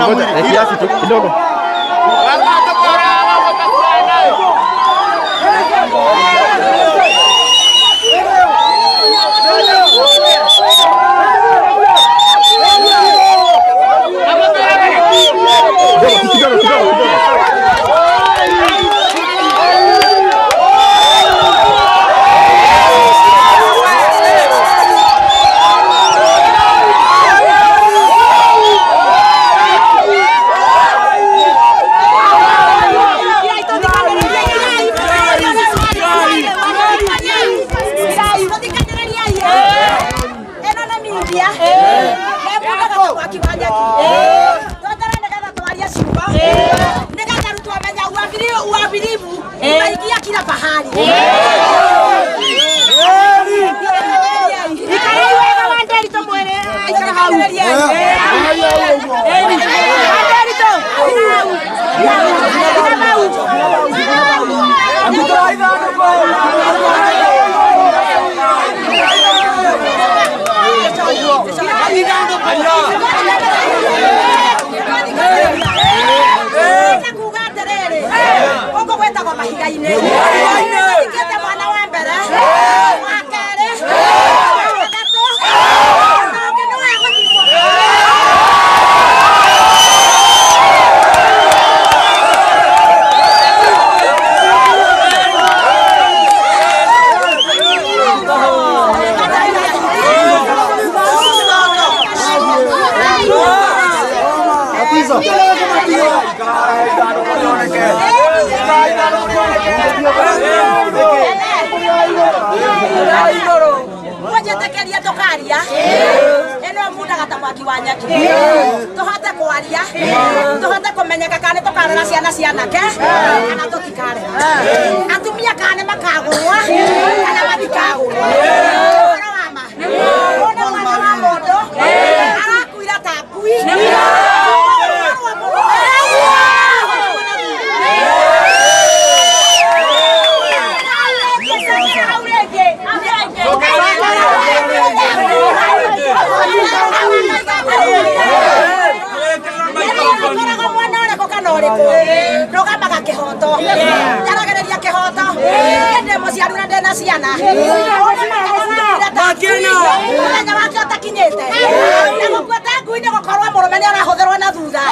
Ngoja, kiasi tu kidogo. Kidogo, kidogo, kidogo, kidogo. Ĩno nĩ media. Nĩmundaga ta mwaki wa nyeki. Tweterere nĩgetha twarie ciugo. Nĩgetha rĩu twamenya uadilifu umeingia kila pahali. Ikarai wega Wanderitũ mwene aikara hau. Wanderitũ. Ikara hau. Nĩ kuga atĩrĩrĩ, gũkũ gwĩtagwo mahiga-inĩ. Thikĩte mwana wa mbere, wa kerĩ, wa gatatũ, na ũngĩ nĩwe egũthikwo. Mwanjĩtĩkĩrie tũkaria ĩno mundaga ta mwaki wa nyeki tũhote kwaria tũhote kũmenyeka kana nĩ tũkarera ciana cia anake kana tũtikarera atumia kana nĩ makagũrwa kana matikagũrwa ũhoro wa ma wone mwana wa mũndũ arakuira ta ngui. Koragwo mwena ũrĩkũ kana ũrĩkũ rũgamaga kĩhoto njaragĩrĩria kĩhoto ndĩ mũciari na ndĩna ciana mũthenya wake ũtakinyĩte na gũkua ta ngui nĩ gũkorwo mũrũme nĩ arahũthĩrwo na thutha.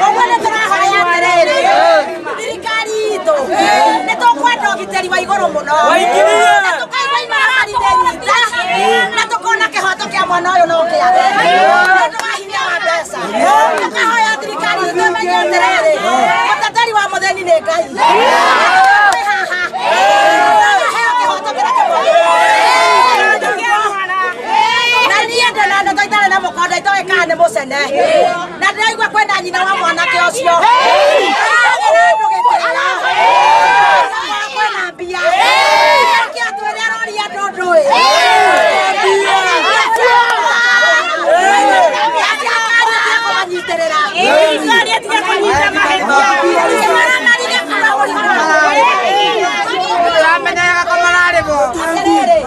Ũguo nĩ tũrahoya atĩrĩrĩ, thirikari itũ nĩ tũkwenda ũgitĩri wa igũrũ mũno na tũkaigua imaramari nĩ nyita na tũkona kĩhoto kĩa mwana ũyũ no kĩage nĩ ũndũ wa hinya wa mbeca. Tũkahoya thirikari itũ ĩmenye atĩrĩrĩ, mũteteri wa mũthĩni nĩ Ngai. Twĩ haha heo kĩhoto kĩrĩa kĩmwagĩrĩire na niĩ ndĩna ndeto itarĩ na mũkonde itoĩ kana nĩ mũcene na ndĩraigua kwĩna nyina wa mwanake ũcio aragĩra andũ gĩtĩo kwĩna mbia kĩ atwĩre aroria andũ ndũĩ kũmanyitĩrĩra kĩmaramari gĩkura mũrimũ. Tũramenyaga ko mararĩmwo. Atĩrĩrĩ,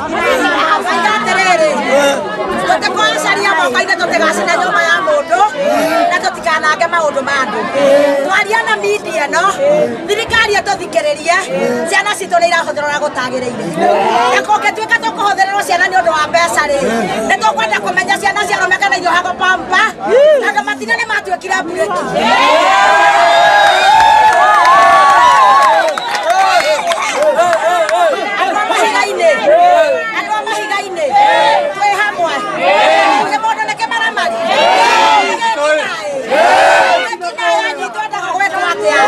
maiga atĩrĩrĩ, tũtikocaria moko-inĩ tũtigacine nyũmba ya mũndũ na tũtikanange maũndũ ma andũ. Twaria na media ĩno, thirikari ĩtũthikĩrĩrie, ciana citũ nĩ irahũthĩrwo ũrĩa gũtagĩrĩire. Na kũngĩtuĩka tũkũhũthĩrĩrwo ciana nĩ ũndũ wa mbeca rĩ, nĩ tũkwenda kũmenya ciana cia arũme kana iriohagwo pampa, tondũ matina nĩ matuĩkire mburĩki. Andũ a mahiga-inĩ, andũ a mahiga-inĩ, twĩ hamwe. Kĩmondo nĩ kĩmaramari. Gĩkinaĩ anyitwo endaga gwĩkwo atĩa?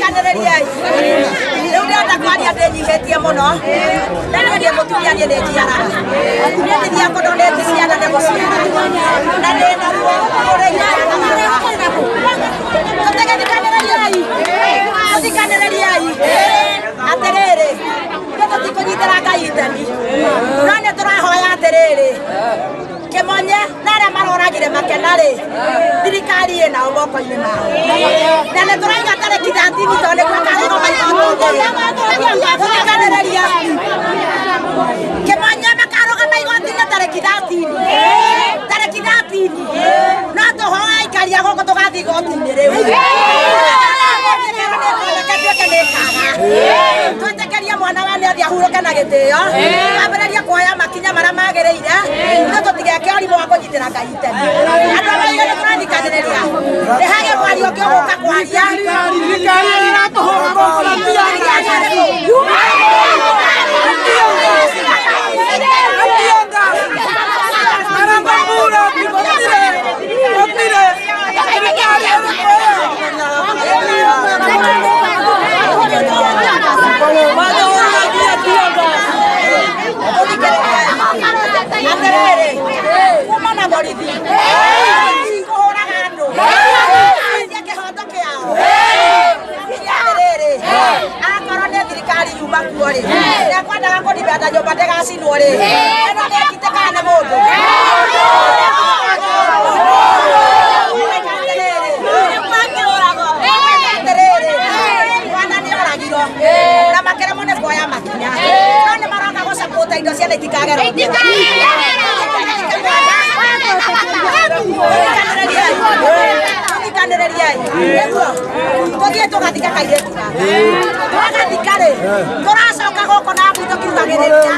Kanĩrĩriai. Rĩu ndĩrenda kwaria ndĩnyihĩtie mũno na niĩ ndĩ mũtumia, niĩ nĩ njiaraga, niĩ ndithiaga kũndũ nĩ ciana nĩ gũciara na ndĩna ruo rũrĩire kana baba. Tũtegĩthikanĩrĩriai, tũthikanĩrĩriai atĩrĩrĩ, ithuĩ tũtikũnyitĩra Ngai itemi no nĩ Atĩrĩrĩ, Kĩmonye na arĩa maroragire makena rĩ, thirikari ĩ nao moko-inĩ mao, na nĩ tũraiga tarĩki 13 tondũ nĩkuo akarũgama igoti-inĩ. Tũthikanĩrĩria Kĩmonye makarũgama igoti-inĩ tarĩki 13, tarĩki 13. No tũhoe aikari a gũkũ tũgathiĩ igoti-inĩ rĩu tuĩke nĩ kaga twĩtĩkĩrie mwana wa nĩ athiĩ ahurũke na gĩtĩo, twambĩrĩrie kuoya makinya marĩa magĩrĩire no tũtigeke ũrimũ wa kũnyitĩra Ngai itemi. Andũ a Mahiga, nĩ tũrathikanĩrĩria, nĩ hagĩe mwario ũngĩ ũgũka kwaria. Atĩrĩrĩ, kuma na borithi kũhũraga andũ cia kĩhoto kĩao. Atĩrĩrĩ, akorwo nĩ thirikari yuma kuo rĩ, nĩekwendaga kũdibenda nyũmba ndĩgacinwo rĩ, ĩno nĩ ngitĩ kana nĩ mũndũ? Atĩrĩrĩ, mwana nĩ oragirwo na makĩremwo nĩ kuoya makinya, no nĩ maroka gũcapũta indo ciana itikagerwo. Tũthikanĩrĩriai nĩguo tũthiĩ tũgathika kairĩtu gaka. Twagathika rĩ, tũracoka gũkũ na ngui tũkiugagĩrĩria.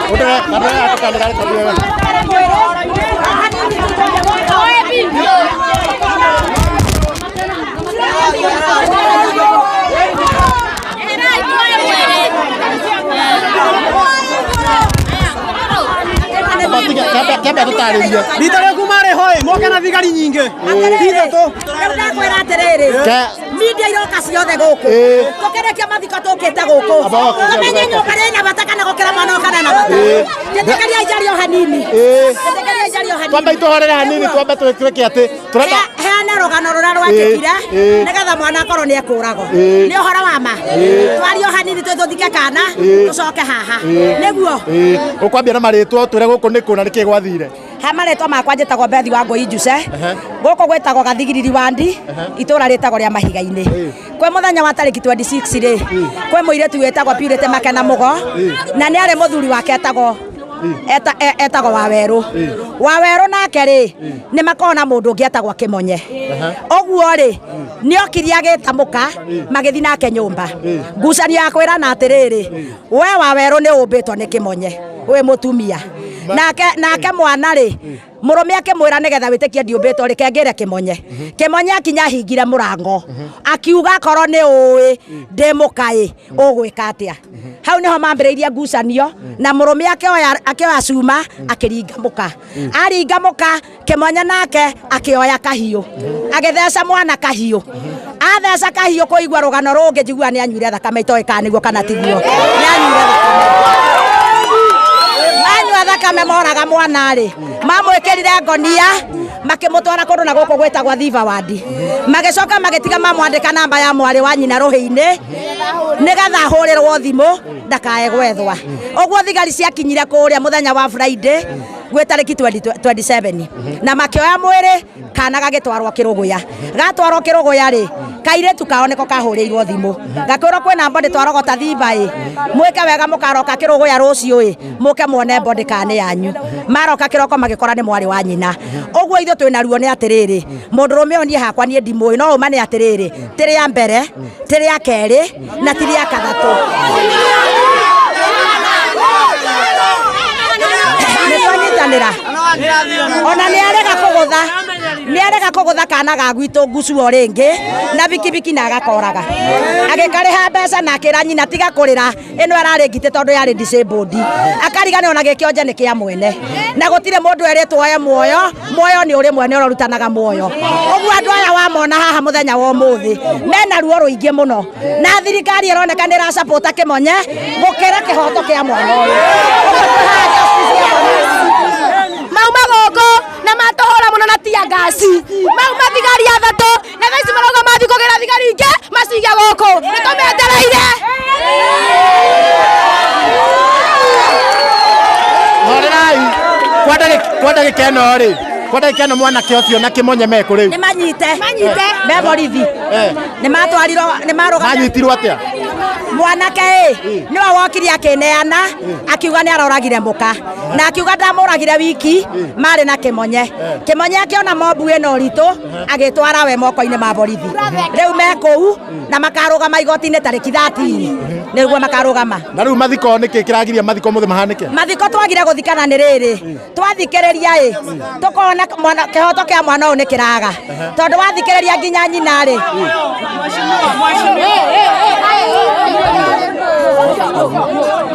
Udah, karena aku kan kan tadi. Kĩamba tũtarĩrie. Rita rĩaku marĩ hoi moke na thigari nyingĩ ithatũ. Rĩu ndakwĩra atĩrĩrĩ, media iroka ciothe gũkũ. Tũkĩrĩkia mathiko tũkĩte gũkũ Aba oke, tũmenye nyũmba rĩ na bata kana gũkĩra mwana ũyũ kana na bata. Njĩtĩkĩria njarie o hanini. Njĩtĩkĩria njarie o hanini. Twambe itũhorere hanini, twambe twĩke atĩ tũrenda Heana rũgano rũrĩa rwekĩkire nĩgetha mwana akorwo nĩ ekũragwo. Nĩ ũhoro wa ma. Twarie o hanini twĩ tũthike kana tũcoke haha nĩguo. Ũkwambia na marĩtwa, ũtwĩre gũkũ nĩ kũ na nĩkĩ gwathire. Ha marĩtwa makwa njĩtagwo Bethi wa Ngũi Njuse. Gũkũ gwĩtagwo Gathigiriri wandi, itũra rĩtagwo rĩa Mahiga-inĩ. Kwĩ mũthenya wa tarĩki 26 rĩ, kwĩ mũirĩtu wĩtagwo Purity Makena Mũgo, na nĩ arĩ mũthuri wake etagwo etagwo Wawerũ. Wawerũ nake rĩ, nĩ makoragwo na mũndũ ũngĩ etagwo Kĩmonye. Ũguo rĩ, nĩ okire agĩta mũka, magĩthiĩ nake nyũmba. Ngucanio ya kwĩrana atĩrĩrĩ, we Wawerũ nĩ ũmbĩtwo nĩ Kĩmonye wĩ mũtumia, nake mwana rĩ, mũrũme akĩmwĩra nĩgetha wĩtĩkie ndiũmbĩtwo rĩ, kengĩre Kĩmonye. Kĩmonye akinya ahingire mũrango, akiuga akorwo nĩ ũĩ ndĩ mũkaĩ ũgwĩka atĩa. Hau nĩho mambĩrĩirie ngucanio, na mũrũme akĩoya cuma akĩringa mũka. Aringa mũka, Kĩmonye nake akĩoya kahiũ agĩtheca mwana kahiũ. Atheca kahiũ, kũigua rũgano rũngĩ njiguaga nĩ anyuire thakame, itoĩ kana nĩguo kana tiguo, nĩ anyuire thakame. Manyua thakame moraga mwana rĩ, mamwĩkĩrire ngonia makĩmũtwara kũndũ na gũkũ gwĩtagwo Thiba Wandi. Magĩcoka magĩtiga mamwandĩka namba ya mwarĩ wa nyina rũhĩ-inĩ nĩgetha ahũrĩrwo thimũ ndakae gwethwa. Ũguo thigari ciakinyire kũrĩa mũthenya wa Friday gwĩ tarĩki 27 na makĩoya mwĩrĩ, kana gagĩtwarwo Kĩrũgũya. Gatwarwo Kĩrũgũya rĩ, Kairĩtu kao nĩko kahũrĩirwo thimũ gakĩrwo kwĩna mbondĩ twarogota thimba ĩ mwĩke wega mũkaroka kĩrũgũya rũciũ ĩ mũke muone mbondĩ kana nĩ yanyu. Maroka kĩroko magĩkora nĩ mwarĩ wa nyina. Ũguo ithuĩ twĩna ruo nĩ atĩrĩrĩ, mũndũrũme ũyũ niĩ hakwa niĩ ndimũĩ, no ũma nĩ atĩrĩrĩ, ti rĩa mbere, ti rĩa kerĩ na ti rĩa kathatũ. Nĩ twanyitanĩra ona nĩ arega kũgũtha, nĩ arega kũgũtha kana ga gwitũ ngucuo rĩngĩ na bikibiki na agakoraga agĩkarĩha mbeca na akĩra nyina tiga kũrĩra, ĩno ĩrarĩ ngitĩ tondũ yarĩ disabled. Akariganĩrwo na gĩkĩonje nĩ kĩa mwene na gũtirĩ mũndũ erĩtwo oe muoyo, muoyo nĩ ũrĩ mwene ũrĩa ũrutanaga muoyo. Ũguo andũ aya wamona haha mũthenya wa ũmũthĩ mena ruo rũingĩ mũno, na thirikari ĩroneka nĩ ĩracapũta kĩmonye gũkĩra kĩhoto kĩa mwana ũyũ. Ũguo twĩ haha justice ya mwana ũyũ. Mauma gũkũ na matũhũra mũno na tia ngasi, mauma thigari athatũ na thaa ici marauga mathiĩ kũgĩra thigari ingĩ macige gũkũ, nĩ tũmetereire. Horerai. Kwa ndagĩka ĩno rĩ, kwa ndagĩka ĩno mwanake ũcio na kĩmonye mekũ rĩu? Nĩ manyite. Me borithi. Nĩ matwarirwo, nĩ marũgamire. Manyitirwo atĩa? Mwanake ĩ, nĩwe wokire akĩneana, akiuga nĩ aroragire mũka na akiuga ndamũragire wiki, marĩ na kĩmonye. Kĩmonye akĩona mobu ĩno ũritũ agĩtwara we moko-inĩ ma borithi. Rĩu me kũu na makarũgama igoti-inĩ tarĩki 13 nĩguo makarũgama. Na rĩu mathiko nĩkĩ kĩragiria mathiko mũthĩ mahanĩke? Mathiko twagire gũthikana nĩ rĩrĩ, twathikĩrĩria ĩ tũkona mwana kĩhoto kĩa mwana ũyũ nĩ kĩraga, tondũ wathikĩrĩria nginya nyina rĩ,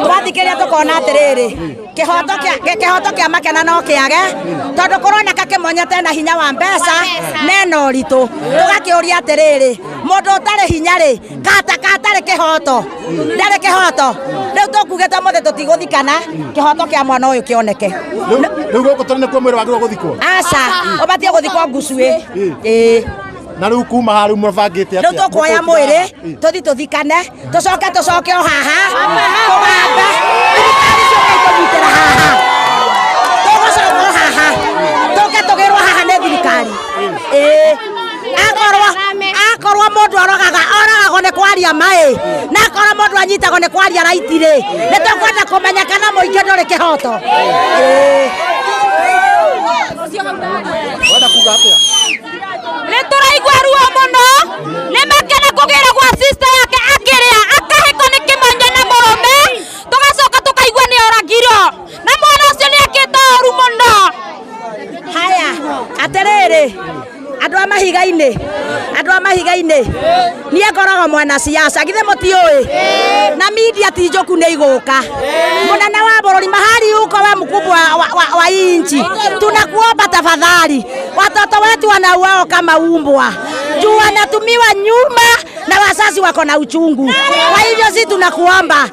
twathikĩrĩria tũkona atĩrĩrĩ, kĩhoto kĩa Makena no kĩage, tondũ kũroneka kĩmonye tena hinya wa mbeca nena ũritũ. Tũgakĩũria atĩrĩrĩ, mũndũ ũtarĩ hinya rĩ, kata katarĩ kĩhoto, ndarĩ kĩhoto. Rĩu tũkugĩte ũmũthĩ tũtigũthikana, kĩhoto kĩa mwana ũyũ kĩoneke. Rĩu gũkũ tũrĩ nĩkuo mwĩrĩ wagĩrĩirwo gũthikwo? Aca, ũbatiĩ gũthikwo ngucuĩ. Ĩĩ. Na rĩu kuma haha rĩu mũbangĩte atĩa? Rĩu tũkuoya mwĩrĩ, tũthiĩ tũthikane, tũcoke tũcoke o haha, tũgambe, thirikari ciũke itũnyitĩre haha. Tũgũcoka o haha, tũke tũgĩrwo haha nĩ thirikari. Ĩĩ. Akorwo mũndũ orogaga, oragagwo nĩ kwaria maĩ, na akorwo mũndũ anyitagwo nĩ kwaria raiti rĩ, nĩ tũkwenda kũmenya kana mũingĩ ndũrĩ kĩhoto. Ĩĩ. Wenda kuga atĩa? Nĩ tũraigua ruo mũno, nĩ Makena kũgĩra gwa sister yake akĩrĩa, akahĩkwo nĩ kĩmonye na mũrũme, tũgacoka tũkaigua nĩ oragirwo, na mwana ũcio nĩ ekĩte ũru mũno. Haya, atĩrĩrĩ, andũ a mahiga-inĩ, andũ a mahiga-inĩ, niĩ ngoragwo mwana siasa, githĩ mũtiũĩ? Na media ti njũku nĩ igũka. Mũnene wa bũrũri mahali uko we mkubwa wa inchi, tunakuomba tafadhali, watoto wetu wanauawa kama umbwa, juu wanatumiwa nyuma na wazazi wako na uchungu. Kwa hivyo sisi tunakuomba,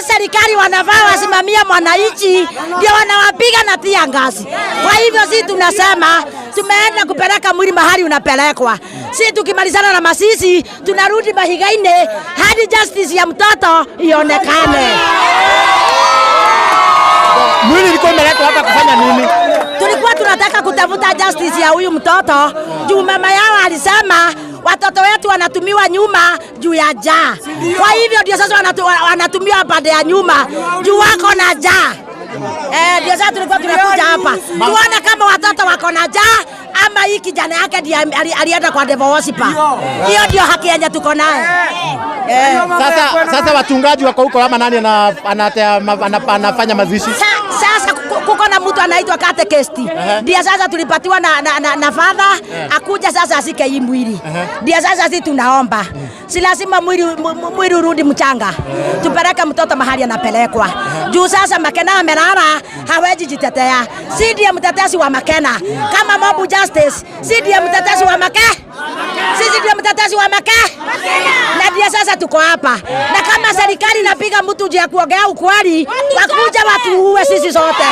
serikali wanafaa wasimamie mwananchi, ndio wanawapiga na tia ngazi. Kwa hivyo sisi tunasema tumeenda kupeleka mwili mahali unapelekwa. Sisi tukimalizana na Masisi tunarudi mahiga-inĩ hadi justice ya mtoto ionekane. Mwili ilikuwa imeletwa hapa kufanya nini? Tulikuwa tunataka kutafuta justice ya huyu mtoto juu mama yao alisema watoto wetu wanatumiwa nyuma juu ya njaa. Kwa hivyo ndio sasa wanatumiwa pande ya nyuma juu wako na njaa. Ndio sasa tulikuwa tunakuja hapa tuone kama watoto wako na njaa ama hii kijana yake ndiye alienda kwa devil worshiper. Hiyo ndio haki yenye tuko nayo. Sasa wachungaji wako huko ama nani anafanya mazishi? Sasa kuko na mtu anaitwa catechist. Ndio sasa tulipatiwa na father akuja sasa asike hii mwili. Ndio sasa sisi tunaomba. Si lazima mwili urudi mchanga. Tupeleke mtoto mahali anapelekwa. Juu sasa Makena amelala, hawezi jitetea. Si ndiye mtetezi wa Makena. Kama Mob Justice, si ndiye mtetezi wa Makena. Sisi ndiye mtetezi wa Makena. Na ndiye sasa tuko hapa. Na kama serikali inapiga mtu juu ya kuongea ukweli, wakuja watuue sisi sote.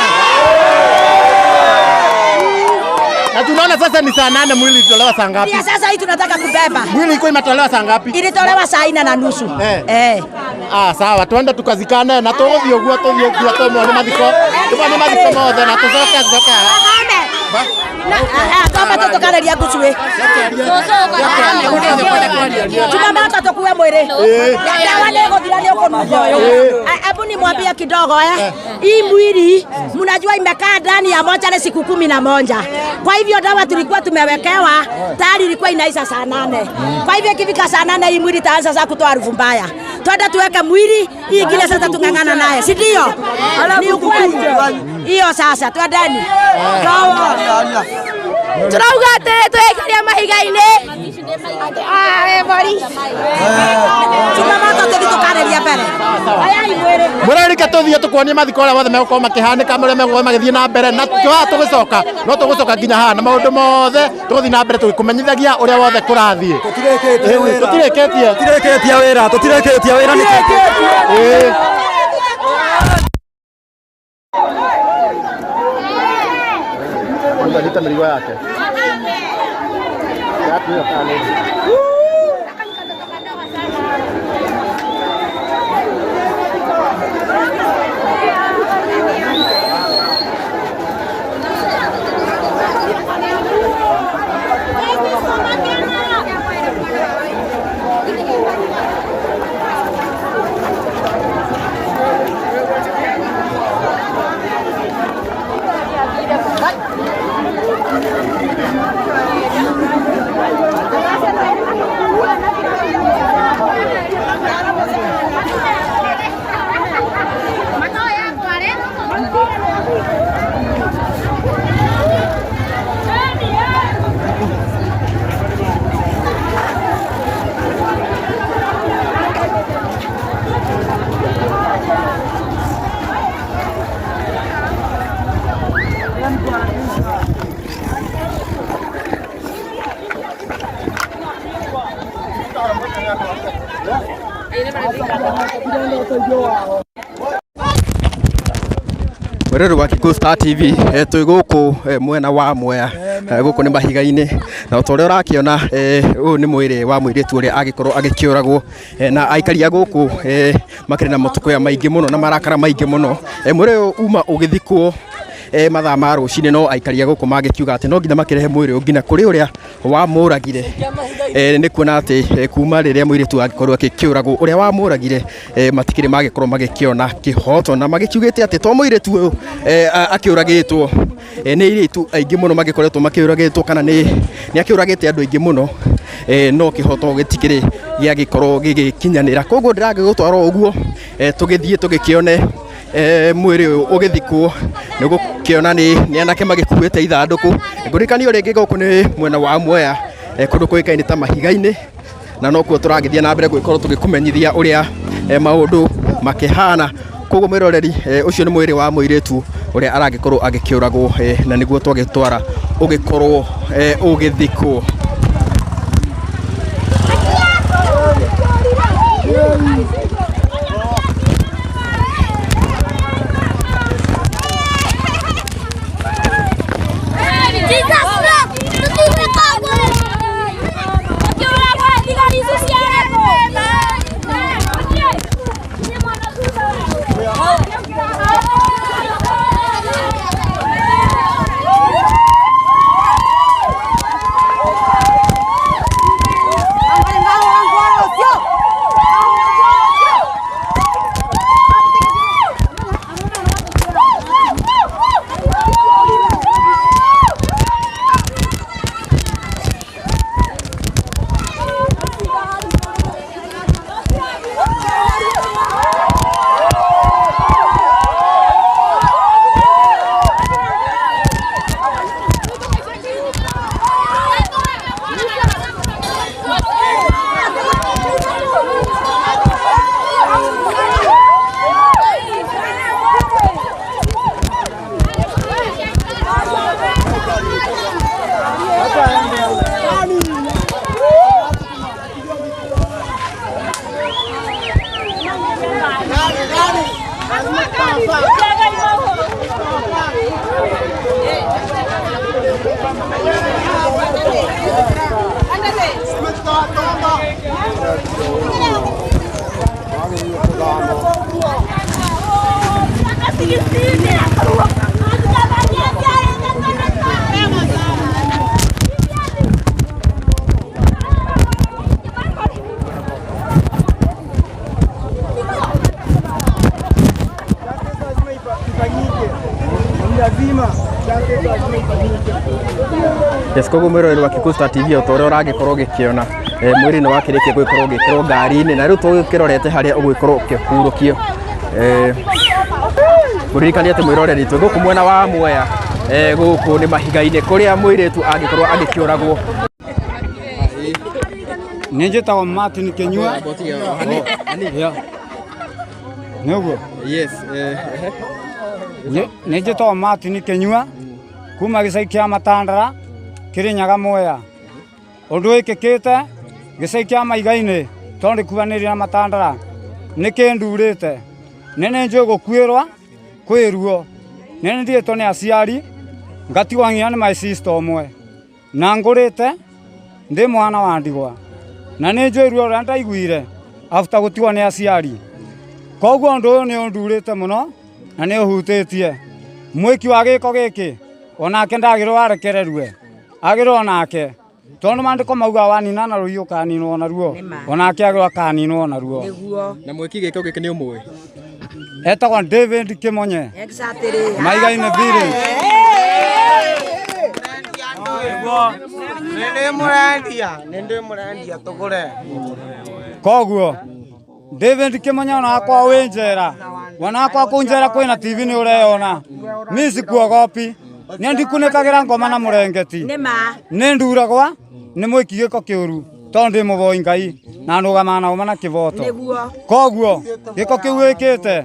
Na tunaona sasa ni saa 8, mwili ilitolewa saa ngapi? Ndio sasa hii tunataka kubeba. Mwili ilikuwa imetolewa saa ngapi? Ilitolewa saa 4:30. Sawa, twende tukazikane na tũgũthiĩ ũguo, tũthiĩ ũguo, tũmone mathiko. Tũmone mathiko mothe na tũcoke tũcoke. Na, twamba tũtũkareria ngucuĩ. Jumamoto tukue mwili. Dawa nĩ ĩgũthira nĩ ũkũnunga ũyũ. Hebu nimwambie kidogo eh. Hii mwili mnajua imekaa ndani ya mochari siku 11. Kwa hivyo dawa tulikuwa tumewekewa tayari ilikuwa inaisha saa 8. Kwa hivyo ikifika saa 8 hii mwili itaanza sasa kutoa harufu mbaya. Twende tuweke mwili hii ingine sasa tung'ang'ana naye, si ndio? Ni ukweli. Hiyo sasa twendeni. Sawa. Turauga atĩrĩ twĩikaria mahiga-inĩ. Ah, bori. Jumamoto tũthiĩ tũkarĩria mbere. Oyai mwĩrĩ. Mũrerike tũthiĩ tũkuonie mathiko ũrĩa mothe megũkorwo makĩhanĩka, marĩa megũkorwo magĩthiĩ na mbere, na tũhaha tũgĩcoka no tũgũcoka nginya haha na maũndũ mothe tũgũthiĩ na mbere tũgĩkũmenyithagia ũrĩa wothe kũrathiĩ. Tũtirĩkĩtie. Tũtirĩkĩtie wĩra, tũtirĩkĩtie wĩra nĩ Ĩĩ. Mũndũ anyite mĩrigo yake. Yaku hiyo kana nini? Mwĩrori wa Kikuyu Star TV, twĩ gũkũ mwena wa Mwea, gũkũ nĩ mahiga-inĩ, na ota ũrĩa ũrakĩona, ũyũ nĩ mwĩrĩ wa mũirĩtu ũrĩa agĩkorwo agĩkĩũragwo, na aikari a gũkũ makĩrĩ na matũkũya maingĩ mũno na marakara maingĩ mũno. Mwĩrĩ ũyũ uma ũgĩthikwo mathaa ma rũcinĩ, no aikari a gũkũ magĩkiuga atĩ no nginya makĩrehe mwĩrĩ ũyũ nginya kũrĩ ũrĩa wamũragire. Nĩ kuona atĩ kuma rĩrĩa mũirĩtu angĩkorwo akĩũragwo, ũrĩa wamũragire matikĩrĩ magĩkorwo magĩkĩona kĩhoto, na magĩkiugĩte atĩ to mũirĩtu ũyũ akĩũragĩtwo, nĩ airĩtu aingĩ mũno magĩkoretwo makĩũragĩtwo, kana nĩ akĩũragĩte andũ aingĩ mũno, no kĩhoto gĩtikĩrĩ gĩagĩkorwo gĩgĩkinyanĩra. Koguo ndĩragĩgũtwara ũguo tũgĩthiĩ tũgĩkĩone mwĩrĩ ũyũ ũgĩthikwo. Nĩ ũgũkĩona nĩ anake magĩkuĩte ithandũkũ. Ngũrikanio rĩngĩ gũkũ nĩ mwena wa Mwea, kũndũ kũĩkaine ta mahiga-inĩ, na nokuo tũragĩthiĩ na mbere gũgĩkorwo tũgĩkũmenyithia ũrĩa maũndũ makĩhana. Koguo mwĩroreri, ũcio nĩ mwĩrĩ wa mũirĩtu ũrĩa aragĩkorwo agĩkĩũragwo, na nĩguo twagĩtwara ũgĩkorwo ũgĩthikwo. Yes, koguo mwĩroreri wa Kikuyu Star TV, o ta ũrĩa ũragĩkorwo ũgĩkĩona, mwĩrĩ nĩ wakĩrĩkia gũgĩkorwo ũgĩkĩrwo ngari-inĩ na rĩu tũgĩkĩrorete harĩa ũgũgĩkorwo ũkĩhurũkio. Kũririkania atĩ mwĩroreri, twĩ gũkũ mwena wa Mwea, gũkũ nĩ mahiga-inĩ kũrĩa mũirĩtu angĩkorwo agĩkĩũragwo. Nĩ njĩtagwo Martin Kĩnyua. Yeah. Nĩguo. Yes. Nĩ njĩtagwo Martin Kĩnyua kuma gĩcagi kĩa Matandara, Kĩrĩnyaga, Mwea. Ũndũ wĩkĩkĩte gĩcagi kĩa Maiga-inĩ, tondũ ndĩkuhanĩrĩria na Matandara, nĩ kĩndurĩte. Nĩ nĩ njũĩ gũkuĩrwa kwĩ ruo. Nĩ nĩ ndigĩtwo nĩ aciari, ngatigwo nginya nĩ my sister ũmwe. Na ngũrĩte ndĩ mwana wa ndigwa, na nĩ njũĩ ruo rũrĩa ndaiguire after gũtigwo nĩ aciari. Koguo ũndũ ũyũ nĩ ũndurĩte mũno na nĩ ũhutĩtie. Mwĩki wa gĩko gĩkĩ onake ndagĩrĩrwo arekererue, agĩrĩrwo onake, tondũ maandĩko maugaga wanina na rũhiũ ũkaninwo naruo, onake agĩrĩrwo akaninwo naruo. Nĩguo. Na mwĩki gĩko gĩkĩ nĩ ũmũĩ? Etagwo David Kĩmonye. Exactly. Maiga-inĩ village. Nĩ mũrendia, nĩ ndĩ mũrendia tũgũre. Koguo David Kĩmonye, ona wakwa wĩ njera, ona wakwa kũu njera kwĩna TV nĩ ũreyona. Mi sikuogopi, nĩ ndikunĩkagĩra ngoma na mũrengeti. Nĩ ma. Nĩ nduragwa nĩ mwĩki gĩko kĩũru, tondũ ndĩ mũboi Ngai na nũgamaga na ũma na kĩboto. Nĩguo. Koguo gĩko kĩu wĩkĩte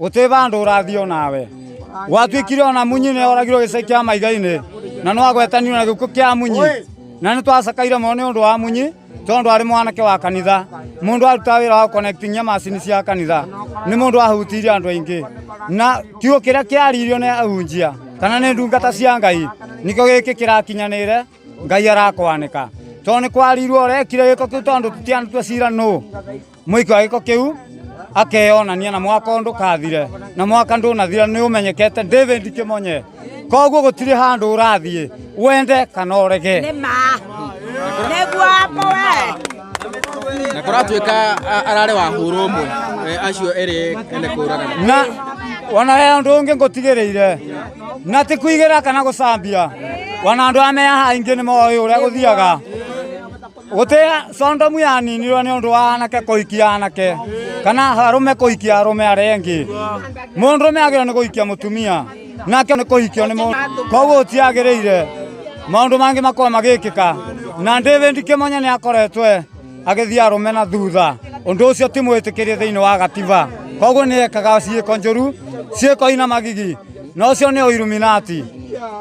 gũtĩ vandũ ũrathiĩ onawe. Gwatuĩkire ona Munyi nĩ oragirwo gĩcagi kĩa Maiga-inĩ, na no agwetanirwo na gĩkuũ kĩa Munyi, na nĩ twacakaire mũno nĩ ũndũ wa Munyi, tondũ arĩ mwanake wa kanitha, mũndũ arutaga wĩra wa connecting macini cia kanitha, nĩ mũndũ ahutirie andũ aingĩ. Na kiugo kĩrĩa kĩaririo nĩ ahunjia kana nĩ ndungata cia Ngai nĩkĩo gĩkĩ kĩrakinyanĩire. Ngai arakwanĩka, tondũ nĩ kwarirwo ũrekire gĩko kĩu, tondũ tũtianĩtwo cira nũ mwĩki wa gĩko kĩu, akeyonania na mwaka ũyũ ndũkathire, na mwaka ndũnathira nĩ ũmenyekete David Kĩmonye. Koguo gũtirĩ handũ ũrathiĩ, wende kana ũrege. Nĩ ma. Nĩguo hapo we. Na kũratuĩka ararĩ wa hũrũ ũmwe, acio erĩ ene kũragana. Na ona he ũndũ ũngĩ ngũtigĩrĩire, na ti kuigĩra kana gũcambia, ona andũ aya me haha aingĩ nĩ moĩ ũrĩa gũthiaga. Gũtĩ condomu yaninirwo nĩ ũndũ wa anake kũhikia anake kana arũme kũhikia arũme arĩa angĩ. Mũndũrũme agĩrĩirwo nĩ kũhikia mũtumia, nake nĩ kũhikio nĩ mũndũ. Koguo gũtiagĩrĩire maũndũ mangĩ makorwo magĩkĩka. Na David Kĩmonye nĩ akoretwo agĩthiĩ arũme na thutha, ũndũ ũcio ti mwĩtĩkĩrie thĩinĩ wa gatiba. Koguo nĩ ekaga ciĩko njũru, ciĩko ina magigi, na ũcio nĩ Illuminati.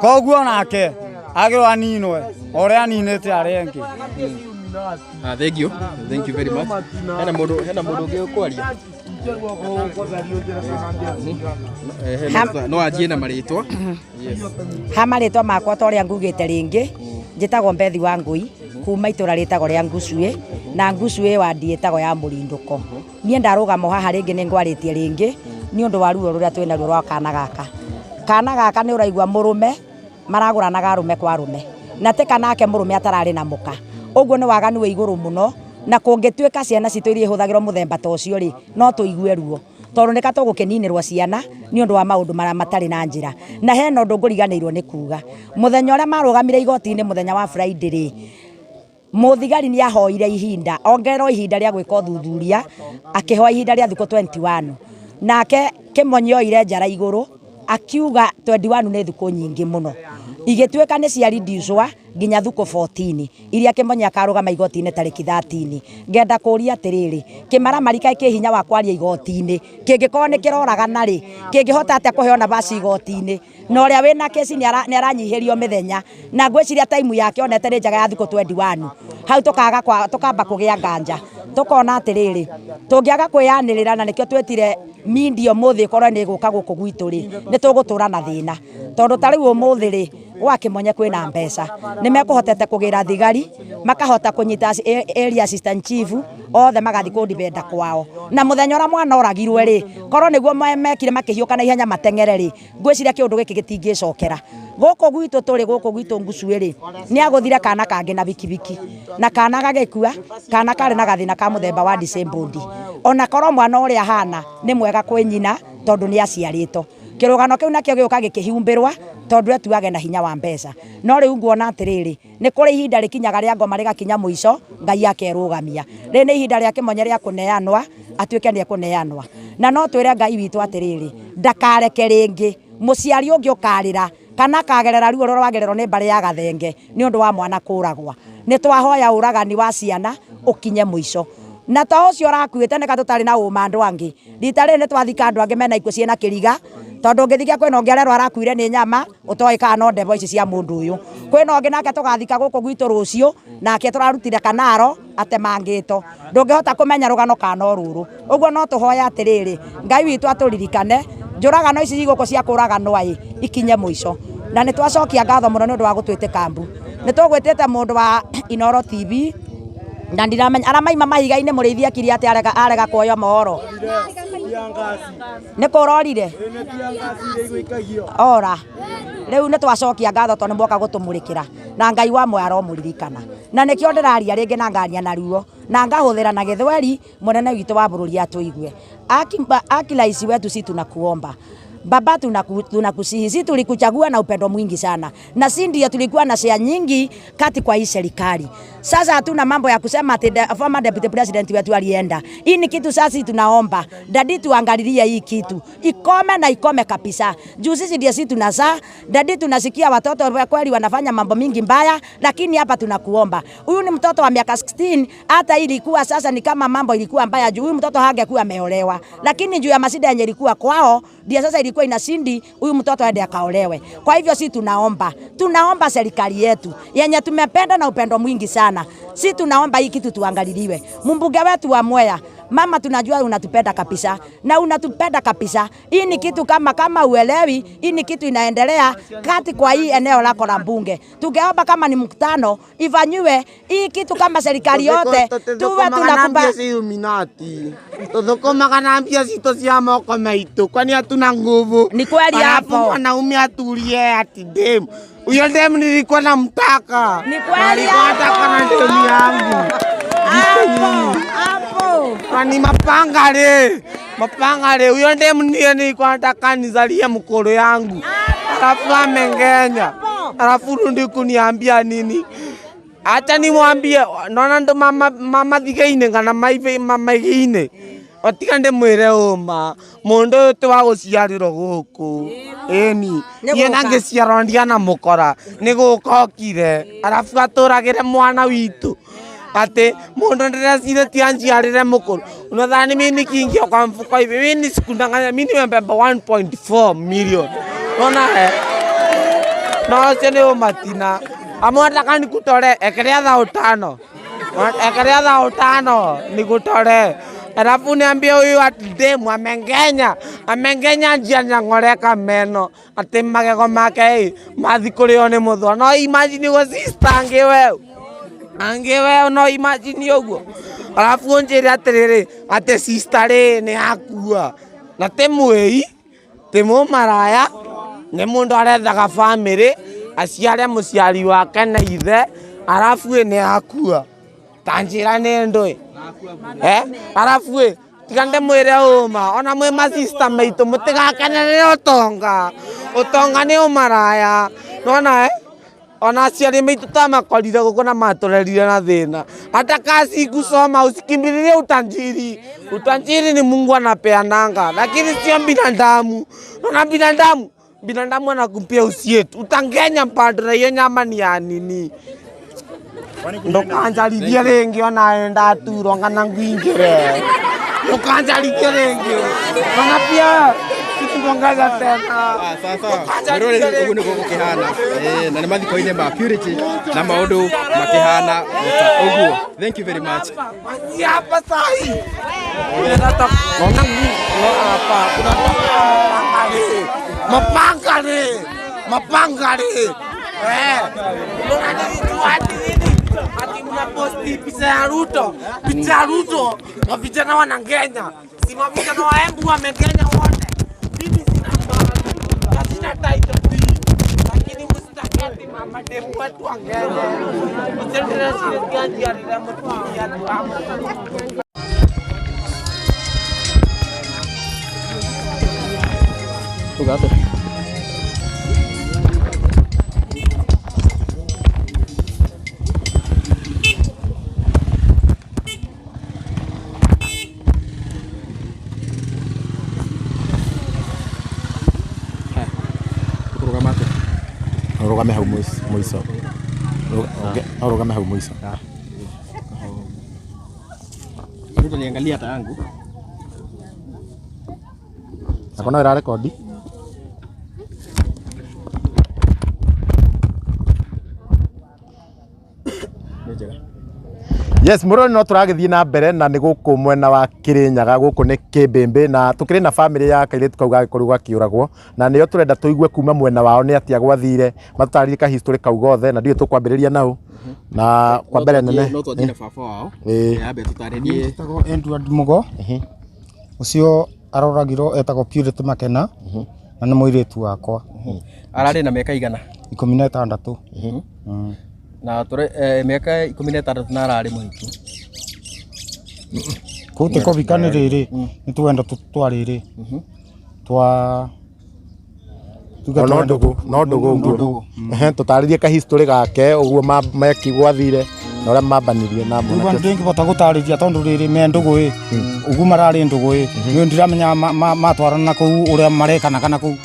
Koguo nake agĩrĩirwo aninwe o ũrĩa aninĩte arĩa angĩ. Ah, thank you. Thank you very much. Hena mũndũ ũngĩ ũkwaria? No anjie na marĩtwa. Yes. Ha marĩtwa makwa, ta ũrĩa ngugĩte rĩngĩ, njĩtagwo Mbethi wa Ngũi kuma itũra rĩtagwo rĩa Ngucuĩ, na Ngucuĩ wandi ĩtagwo ya Mũrindũko. Niĩ ndarũgama haha rĩngĩ nĩ ngwarĩtie rĩngĩ nĩ ũndũ wa ruo rũrĩa twĩnaruo rwa kana gaka. Kana gaka nĩ ũraigua mũrũme maragũranaga arũme kwa arũme, na ti kanake mũrũme atararĩ na mũka. Ũguo nĩ waganu wĩ igũrũ mũno, na kũngĩtuĩka ciana citũ iria ihũthagĩrwo mũthemba ta ũcio rĩ, no tũigue ruo, tondũ nĩ ka tũgũkĩninĩrwo ciana nĩ ũndũ wa maũndũ marĩa matarĩ na njĩra. Na hena ũndũ ngũriganĩirwo nĩ kuga. Mũthenya ũrĩa marũgamire igoti-inĩ mũthenya wa Friday rĩ, mũthigari nĩ ahoire ihinda, ongererwo ihinda rĩa gwĩka ũthuthuria, akĩhoya ihinda rĩa thikũ 21. Nake Kĩmonyi oire njara igũrũ akiuga 21 nĩ thikũ nyingĩ mũno, igĩtuĩka nĩ cia reduce nginya thukũ 14 iria Kĩmonyi akarũgama igoti-inĩ tarĩki 13. Ngenda kũria atĩrĩrĩ, kĩmaramari kaĩ kĩ hinya wa kwaria igoti-inĩ? Kĩngĩkorwo nĩ kĩroragana rĩ, kĩngĩhota atĩa kũheo nabasi igoti-inĩ? Na ũrĩa wĩna kesi nĩ aranyihĩrio mĩthenya, na ngwĩciria time yake onete nĩ njega ya thikũ 21. Hau tũkaga tũkamba kũgĩa nganja, tũkona atĩrĩrĩ, tũngĩaga kwĩyanĩrĩra, na nĩkĩo twĩtire media ũmũthĩ ĩkorwo nĩ ĩgũka gũkũ gwitũ rĩ, nĩ tũgũtũra na thĩna. Tondũ ta rĩu ũmũthĩ rĩ, gwa Kĩmonye kwĩna mbeca, nĩ mekũhotete kũgĩra thigari, makahota kũnyita area assistant chief othe, magathiĩ kũndibenda kwao. Na mũthenya ũrĩa mwana oragirwe rĩ, korwo nĩguo mekire makĩhiũka na ihenya mateng'ere rĩ, ngwĩciria kĩũndũ gĩkĩ gĩtingĩcokera gũkũ gwitũ. Tũrĩ gũkũ gwitũ Ngucuĩ rĩ, nĩ agũthire kana kangĩ na bikibiki na kana gagĩkua. Kana karĩ na gathĩna ka mũthemba wa disabled. Ona korwo mwana ũrĩa ahana nĩ mwega kwĩ nyina, tondũ nĩ aciarĩtwo. Kĩrũgano kĩu nakĩo gĩũka gĩkĩhumbĩrwa tondũ etuage na hinya wa mbeca. No rĩu nguona atĩrĩrĩ, nĩ kũrĩ ihinda rĩkinyaga rĩa ngoma rĩgakinya mũico, Ngai akerũgamia. Rĩrĩ nĩ ihinda rĩa Kĩmonye rĩa kũneanwa, atuĩke nĩ ekũneanwa. Na no twĩre Ngai witũ atĩrĩrĩ, ndakareke rĩngĩ mũciari ũngĩ ũkarĩra kana akagerera ruo rũrĩa rwagererwo nĩ mbarĩ ya Gathenge nĩ ũndũ wa mwana kũragwa. Nĩ twahoya ũragani wa ciana ũkinye mũico. Na to ũcio ũrakuĩte nĩka tũtarĩ na ũma andũ angĩ. Rita rĩrĩ nĩ twathika andũ angĩ mena ikuũ ciĩna kĩriga, tondũ ũngĩthikia kwĩna ũngĩ arerwo arakuire nĩ nyama, ũtoĩ kana no ndebo ici cia mũndũ ũyũ. Kwĩna ũngĩ nake tũgathika gũkũ gwitũ rũciũ, nake tũrarutire kanaro atemangĩtwo. Ndũngĩhota kũmenya rũgano kana no rũrũ. Ũguo no tũhoya atĩrĩrĩ, Ngai witũ atũririkane, njũragano ici igũkũ cia kũraganwa ĩ, ikinye mũico. Na nĩ twacokia ngatho mũno nĩ ũndũ wa gũtwĩtĩka mbu. Nĩ tũgwĩtĩte mũndũ wa Inooro TV, na ndiramenya arĩa maima mahiga-inĩ mũrĩithi akiri atĩ arega arega kuoya mohoro. Nĩ kũrorire? Ora. Rĩu nĩ twacokia ngatho tondũ nĩ mwoka gũtũmũrĩkĩra. Na Ngai wa muoyo aromũririkana. Na nĩkĩo ndĩraria rĩngĩ na ngaria na ruo na ngahũthĩra na gĩthweri mũnene witũ wa bũrũri atũigue. Aki rais wetu, si tunakuomba Baba, tunakusihi, si tulikuchagua na upendo mwingi sana, na si ndio tulikuwa na share nyingi kati kwa hii serikali. Sasa hatuna mambo ya kusema ati former deputy president wetu alienda. Hii ni kitu sasa tunaomba daddy tuangalilie hii kitu ikome na ikome kabisa. Juu sisi ndio sisi tunazaa daddy, tunasikia watoto kweli wanafanya mambo mingi mbaya, lakini hapa tunakuomba. Huyu ni mtoto wa miaka 16, hata ilikuwa sasa ni kama mambo ilikuwa mbaya juu huyu mtoto hangekuwa ameolewa, lakini juu ya masida yenye ilikuwa kwao ndio sasa ilikuwa inashindi huyu mtoto aende akaolewe. Kwa hivyo si tunaomba serikali yetu yenye tumependa na upendo mwingi sana, si tunaomba hii kitu tuangaliliwe. Mbunge wetu wa Mwea, mama, tunajua unatupenda kabisa na unatupenda kabisa. Hii ni kitu kama uelewi, hii ni kitu inaendelea kati kwa hii eneo lako la mbunge. Tungeomba kama ni mkutano ifanyiwe hii kitu kama serikali yote tuwe tunakuba Illuminati. Tuthukumaga na mbia citũ cia moko maitũ, kwani hatuna nguvu. Ni kweli Alafu hapo. mwanaume atulie ati dem. Huyo dem nilikuwa namtaka. Ni kweli Nilikuwa nataka na hapo. demu yangu. Hapo, hapo. Kwani mapanga le. Mapanga le. Huyo dem ndiye nilikuwa nataka nizalie mkoro yangu. Alafu amengenya. Alafu rundi kuniambia nini? Acha nimwambie nona ndo mama thigeine kana maive mama-ine otiga ndimwire uma mundu uyu ti wa guciarirwo guku ĩni Nĩ niĩ gũka. na ngĩciarwo ndiana mũkora nĩ gũka okire arabu atũragĩre mwana witũ ati mundu ndĩrecirĩtie anjiarĩre mũkũrũ unadhani mimi nikiingia kwa mfuko hivi mimi nisikudanganya mimi nimebeba 1.4 million unaona no ũcio nĩ ũmatina amwe nataka nikutore ekerea thao tano, ekerea thao tano nikutore, alafu niambie huyu ati demu amengenya njia nyang'oreka meno ati magego make ĩ mathi kũrĩo nĩ mũthwa. No imagine ũguo sister angĩ we no imagine ũguo, alafu ũnjĩre atĩrĩrĩ atĩ sister rĩ nĩ akua na ti mwĩi ti mũmaraya nĩ mũndũ arethaga bamĩrĩ aciare mũciari wake na ithe arabu ĩ nĩ akua ta njĩra nĩ ndũĩ arabu ĩ tiga ndĩmwĩre ũma ona mwĩ masista maitũ mũtigakenerere ũtonga ũtonga nĩ ũmaraya nona ona aciari maitũ twamakorire gũkũ na matũrerire na thĩna hata kasi kusoma usikimbililie utajiri utajiri ni Mungu anapeananga lakini sio binadamu na binadamu anakumpia usietu utangenya mpando na hiyo nyama ni ya nini ndukanjarithie rĩngĩ ona ndaturwo ngana ngwingĩre ndukanjarithie rĩngĩ ona pia sikuongeza tena. Sasa mwĩroreri ũguo nĩguo gũkĩhana na nĩ mathiko-inĩ ma Purity na maũndũ makĩhana ota ũguo. Thank you very much. Kwanzia hapa sahi. Naona hapa kuna mapanga le. Unaona nilijua ati nini? Ati mnaposti picha ya Ruto, na vijana wanangenya. Si mavijana wa Embu wamengenya wote. Mimi sina mali, na sina title deed. Lakini msitake ati mama demu wetu wangenye. Msendere sile mutumia tu. Tuga atĩa? Ũkũrũgama atĩa? Ũrũgame hau mũico. Ũrũgame hau mũico. Rĩu utaniangalia hata yangu. Nako no ĩrarekondi. Nĩ njega. Yes, mũrori no tũragĩthiĩ na mbere na nĩ gũkũ mwena wa Kĩrĩnyaga, gũkũ nĩ Kĩmbĩmbĩ, na tũkĩrĩ na bamĩrĩ ya kairĩtu kau gagĩkorirwo gakĩũragwo, na nĩo tũrenda tũigue kuma mwena wao nĩ atĩa gwathire, matũtarĩrie ka history kau gothe, na ndiũĩ tũkwambĩrĩria nau na kwa mbere nene. No twanjie na baba wao. Ĩĩ. Ambe tũtarĩrie. Etagwo Edward Mugo. Ũcio aroragirwo etagwo Purity Makena na nĩ mũirĩtu wakwa. Ararĩ na mĩaka igana? 16. Na tũre mĩaka 16 na ararĩ mũhiku. Kũu ti kũhika nĩ rĩrĩ, nĩ twendo twa rĩrĩ twa tuge No twendo ndũgũ, no ndũgũ ũguo. Ehe, tũtarĩrie ka history gake ũguo meki gwathire na ũrĩa mambanirie na Rĩu mwanake ũcio. ndingĩbota gũtarĩria tondũ rĩrĩ me ndũgũ ĩ, ũguo mararĩ ndũgũ ĩ, nĩ ndiramenya matwarana na kũu ũrĩa marekana kana kũu.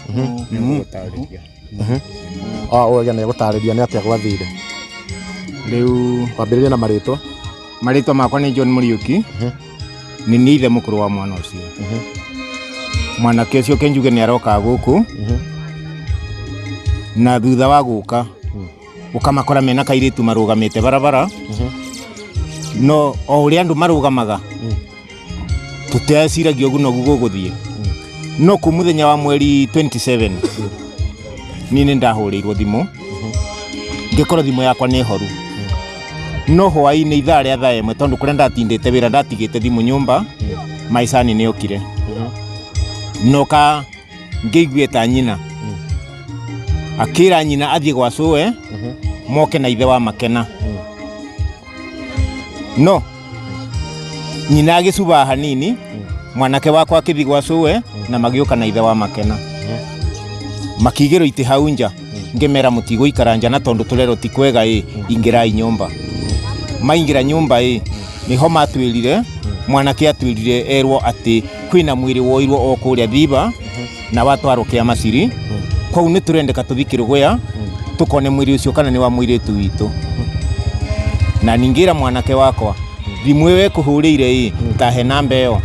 O ũyũ nĩ egũtarĩria nĩ atĩa gwathire. Rĩu Kwambĩrĩria na marĩtwa. Marĩtwa makwa nĩ John Mũriũki, nĩ niĩ ithe mũkũrũ wa mwana ũcio. Mwanake ũcio kenjuge nĩ arokaga gũkũ, na thutha wa gũka ũkamakora mena kairĩtu marũgamĩte barabara, no o ũrĩa andũ marũgamaga tũteciragia ũguo noguo gũgũthiĩ. No kũ mũthenya wa mweri 27 niĩ nĩ ndahũrĩirwo thimũ, ngĩkorwo thimũ yakwa nĩ horu, no hwaĩ-inĩ ithaa rĩa thaa 1, tondũ kũrĩa ndatindĩte wĩra ndatigĩte thimũ nyũmba, maicani nĩ okire noka ngĩigue ta nyina akĩra nyina athiĩ gwa cũwe moke na ithe wa Makena. No nyina agĩcuba hanini, mwanake wakwa akĩthiĩ gwa cũwe na magĩũka na ithe wa Makena, makigĩrwo itĩ hau nja. Ngĩmera mũtigũikara nja, na tondũ tũrerwo ti kwega ĩ, ingĩrai nyũmba. Maingĩra nyũmba ĩ, nĩho matwĩrire mwanake atwĩrire erwo atĩ kwĩna mwĩrĩ woirwo o kũrĩa Thiba na watwarwo kĩa Maciri, kwoguo nĩ tũrendeka tũthi Kĩrũgũya tũkone mwĩrĩ ũcio kana nĩ wa mũirĩtu witũ. Na ningĩra mwanake wakwa thimũ ĩyo ĩkũhũrĩire ĩ, tahe namba ĩyo.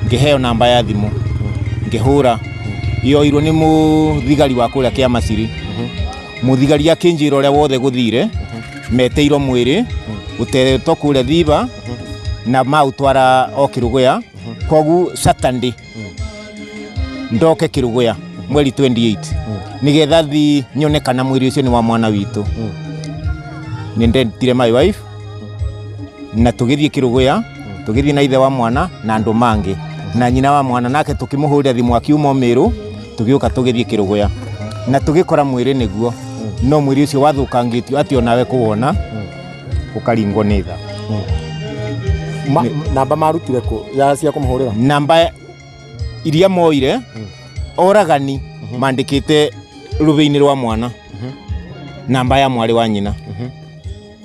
Ngĩheo namba ya thimũ, ngĩhũra, yoirwo nĩ mũthigari wa kũrĩa kĩa Maciri. Mũthigari akĩnjĩra ũrĩa wothe gũthire, meteirwo mwĩrĩ ũteretwo kũrĩa Thiba na maũtwara o Kĩrũgũya, koguo Saturday ndoke Kĩrũgũya mweri 28 nigetha thi nyone kana mwĩrĩ ũcio nĩ wa mwana witũ. Nĩ ndetire my wife na tũgĩthiĩ Kĩrũgũya, tũgĩthiĩ na ithe wa mwana na andũ mangĩ na nyina wa mwana nake, tũkĩmũhũrĩra thimũ akiuma Mĩrũ, tũgĩũka tũgĩthiĩ Kĩrũgũya na tũgĩkora mwĩrĩ nĩguo, no mwĩrĩ ũcio wathũkangĩtio atĩ onawe kũwona ũkaringwo nĩ tha. Namba marutire kũ ya cia kũmũhũrĩra? Namba iria moire oragani mandĩkĩte rũthĩ-inĩ rwa mwana, namba ya mwarĩ wa nyina.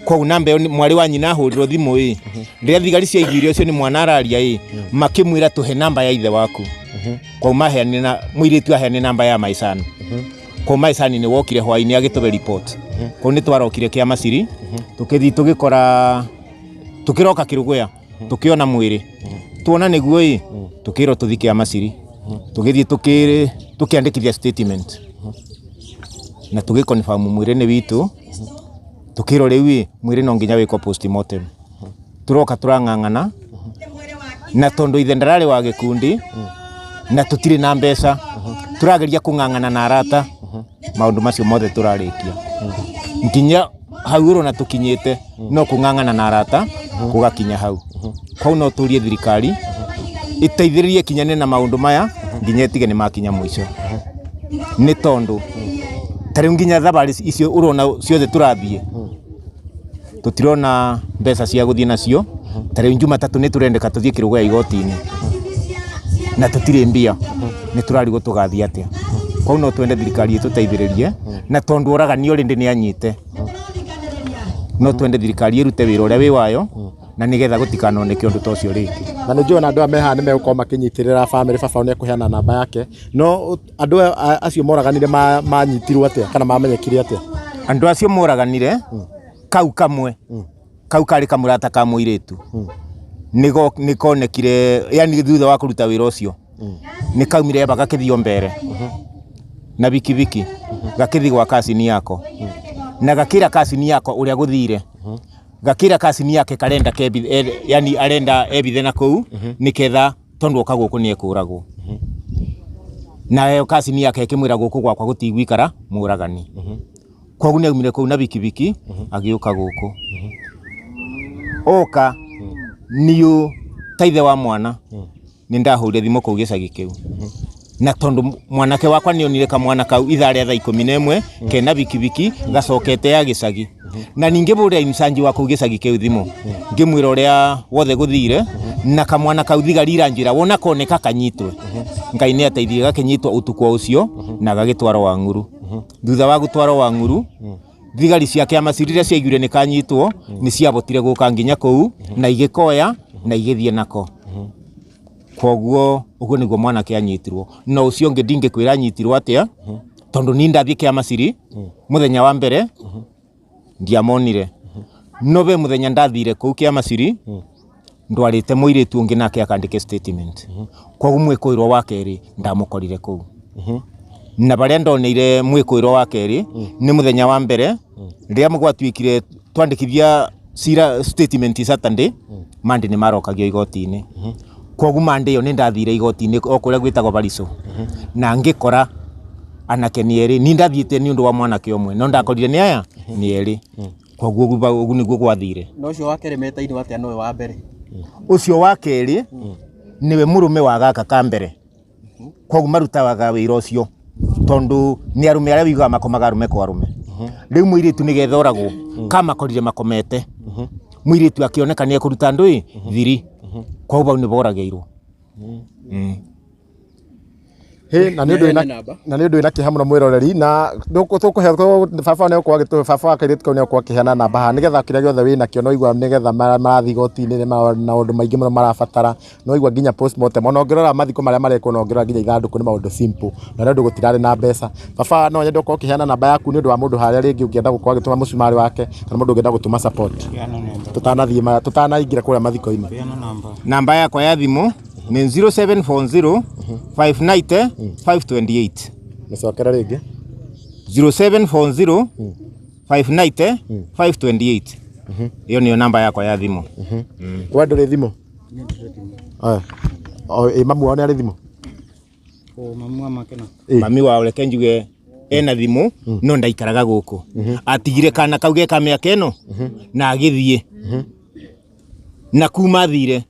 Koguo namba ĩyo mwarĩ wa nyina ahũrĩrwo thimũ ĩ, rĩrĩa thigari ciaiguire ũcio nĩ mwana araria ĩ, makĩmwĩra tũhe namba ya ithe waku. Koguo maheanire na mũirĩtu aheanire namba ya maicani. Koguo maicani nĩ wokire hwaĩ-inĩ agĩtũhe report. Koguo nĩ twarokire kĩa Maciri, tũkĩthiĩ tũgĩkora, tũkĩroka Kĩrũgũya tũkĩona mwĩrĩ, tuona nĩguo ĩ, tũkĩrwo tũthiĩ kĩa Maciri, tũgĩthiĩ tũkĩandĩkithia statement na tũgĩ confirm mwĩrĩ nĩ witũ. Tũkĩrwo rĩu ĩ, mwĩrĩ no nginya wĩkwo postmortem. Tũroka tũrang'ang'ana na tondũ ithe ndararĩ wa gĩkundi na tũtirĩ na mbeca, tũrageria kũng'ang'ana na arata, maũndũ macio mothe tũrarĩkia nginya hau ũrona tũkinyĩte, no kũng'ang'ana na arata gũgakinya hau. Kau no tũrie thirikari ĩteithĩrĩrie kinyane na maũndũ maya nginya ĩtige nĩ makinya mũico, nĩ tondũ ta rĩu nginya thabarĩ icio ũrona ciothe tũrathiĩ, tũtirona mbeca cia gũthiĩ nacio. Ta rĩu Jumatatũ nĩ tũrendeka tũthiĩ Kĩrũgũya igoti-inĩ na tũtirĩ mbia, nĩ tũrarigwo tũgathiĩ atĩa. Kwoguo no twende thirikari ĩtũteithĩrĩrie, na tondũ oragani already nĩ anyite, no twende thirikari ĩrute wĩra ũrĩa wĩ wayo, na nĩgetha gũtikanoneke ũndũ ta ũcio rĩngĩ. Na nĩ njũĩ ona andũ aya me haha nĩ megũkorwo makĩnyitĩrĩra bamĩrĩ, baba wao nĩ ekũheana namba yake. No andũ aya acio moraganire manyitirwo atĩa kana mamenyekire atĩa? Andũ acio moraganire kau kamwe kau karĩ kamũrata ka mũirĩtu nĩ konekire, yani thutha wa kũruta wĩra ũcio nĩ kaumire eba gakĩthiĩ mbere na bikibiki gakĩthiĩ gwa kacini yako na gakĩra kacini yako ũrĩa gũthire, gakĩra kacini yake karenda yani arenda ebithe na kũu nĩketha tondũ oka gũkũ nĩ ekũragwo. Nayo kacini yake ĩkĩmwĩra gũkũ gwakwa gũtigũikara mũragani. Koguo nĩ aumire kũu na bikibiki agĩũka gũkũ. Oka niũ ta ithe wa mwana nĩ ndahũrire thimũ kũu gĩcagi kĩu, na tondũ mwanake wakwa nĩ onire kamwana kau ithaa rĩa thaa 11 kena bikibiki gacokete ya gĩcagi, na ningĩ bũrĩra imcanji wa kũu gĩcagi kĩu thimũ ngĩmwĩra ũrĩa wothe gũthire, na kamwana kau thigari iranjĩra wona koneka kanyitwe. Ngai nĩ ateithirie gakĩnyitwo ũtukũ ũcio na gagĩtwarwo wa ng'uru. Thutha wa gũtwarwo wa ng'uru, thigari cia kĩama rĩrĩa ciaiguire nĩ kanyitwo nĩ ciabotire gũka nginya kũu na igĩkoya na igĩthiĩ nako. Koguo ũguo nĩguo mwanake anyitirwo. No ũcio ũngĩ ndingĩkwĩra anyitirwo atĩa, tondũ niĩ ndathiĩ kĩama ciri mũthenya wa mbere ndiamonire. No be mũthenya ndathire kũu kĩama ciri ndwarĩte mũirĩtu ũngĩ nake akandĩke statement. Koguo mwĩkũĩrwo wa kerĩ ndamũkorire kũu. Na barĩa ndoneire mwĩkũĩrwo wa kerĩ nĩ mũthenya wa mbere rĩrĩa gwatuĩkire twandĩkithia cira statement Saturday, Monday nĩ marokagio igoti-inĩ. Koguo Monday ĩyo nĩ ndathire igoti-inĩ o kũrĩa gwĩtagwo Barico, na ngĩkora anake nĩ erĩ. Niĩ ndathiĩte nĩ ũndũ wa mwanake ũmwe, no ndakorire nĩ aya nĩ erĩ. Koguo ũguo nĩguo gwathire. Na ũcio wa kerĩ metainwo atĩa nowe wa mbere? Ũcio wa kerĩ nĩwe mũrũme wa gaka ka mbere. Koguo marutaga wĩra ũcio tondũ nĩ arũme arĩa wĩiguaga makomaga arũme kwa arũme. Rĩu mũirĩtu nĩgetha oragwo kamakorire makomete, mũirĩtu akĩoneka nĩ ekũruta ndũĩ thiri, koguo bau nĩ boragĩirwo. Hĩ, na nĩ ũndũ wĩna na nĩ ũndũ wĩna kĩeha mũno mwĩroreri, na tũkũhe baba nĩ egũkorwo agĩtũhe, baba wa kairĩtu kau nĩ egũkorwo akĩheana namba haha nĩgetha kĩrĩa gĩothe wĩnakĩo no igua nĩgetha marathiĩ igoti-inĩ nĩ maũndũ maingĩ mũno marabatara, no igua nginya postmortem, ona ũngĩrora mathiko marĩa marekwo na ũngĩrora nginya ithandũkũ nĩ maũndũ simple, na nĩ ũndũ gũtirarĩ na mbeca. Baba no nyende ũkorwo ũkĩheana namba yaku nĩ ũndũ wa mũndũ harĩa rĩngĩ ũngĩenda gũkorwo agĩtũma mũcumarĩ wake kana mũndũ ũngĩenda gũtũma support, tũtanathiĩ tũtanaingĩra kũrĩa mathiko-inĩ. Namba yakwa ya thimũ nĩ 0740 590 528. Mĩcokere rĩngĩ. 0740 590 528. Ĩyo nĩyo namba yakwa ya thimũ. We ndũrĩ thimũ? Ĩ mamu wao nĩ arĩ thimũ? Mami wao reke njuge ena thimũ no ndaikaraga gũkũ. Atigire kana kau ge ka mĩaka ĩno na agĩthiĩ. Na kuma athire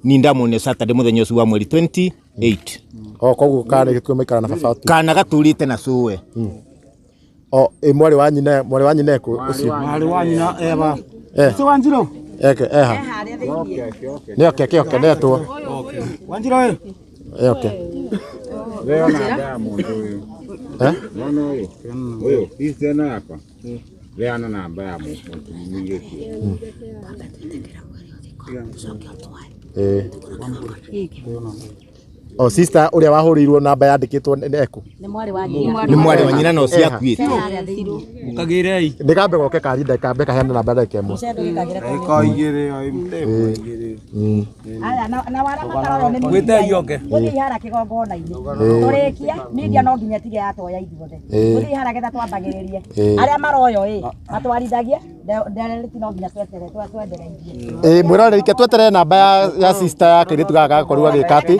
ni ndamwonire Saturday mũthenya ũcio wa mweri 28. O koguo kana gĩkuũ maikara na baba tu. Kana gaturĩte na cũwe. O ĩ mwarĩ wa nyina, mwarĩ wa nyina ekũ ũcio? Mwarĩ wa nyina eba. Eh. Ũcio Wanjirũ? Eke eha. Nĩ oke ke oke ndetwo. Wanjirũ ĩ. Ĩ oke. Leo namba ya mũndũ ũyũ. Eh? Mwana ũyũ. Ũyũ, ici ĩno yakwa. Leana namba ya mũirĩtu. Eh. O sister ũrĩa wahũrĩirwo namba yandĩkĩtwo nĩ ekũ? Nĩ mwarĩ wa nyina. Nĩ mwarĩ wa nyina no ciakuĩte. Mũkagĩrei. Ndĩkambe goke kari ndĩkambe kaheane namba ndagĩka ĩmwe. Ndagĩka igĩrĩ, o ĩmwe igĩrĩ. Aya, na wara matarorwo nĩ Gwĩtei oke. Gũthiĩ ihara kĩgongona-inĩ. Tũrĩkia, media no nginya tige yatoya ithuothe. Gũthiĩ ihara getha twambagĩrĩrie. Arĩa maroyo ĩ, matwarithagie, ndereti no nginya twetere, twendereirie. Ĩ mwĩroreri ke tweterere namba ya sister ya kairĩtu gaka gakorirwo agĩka atĩ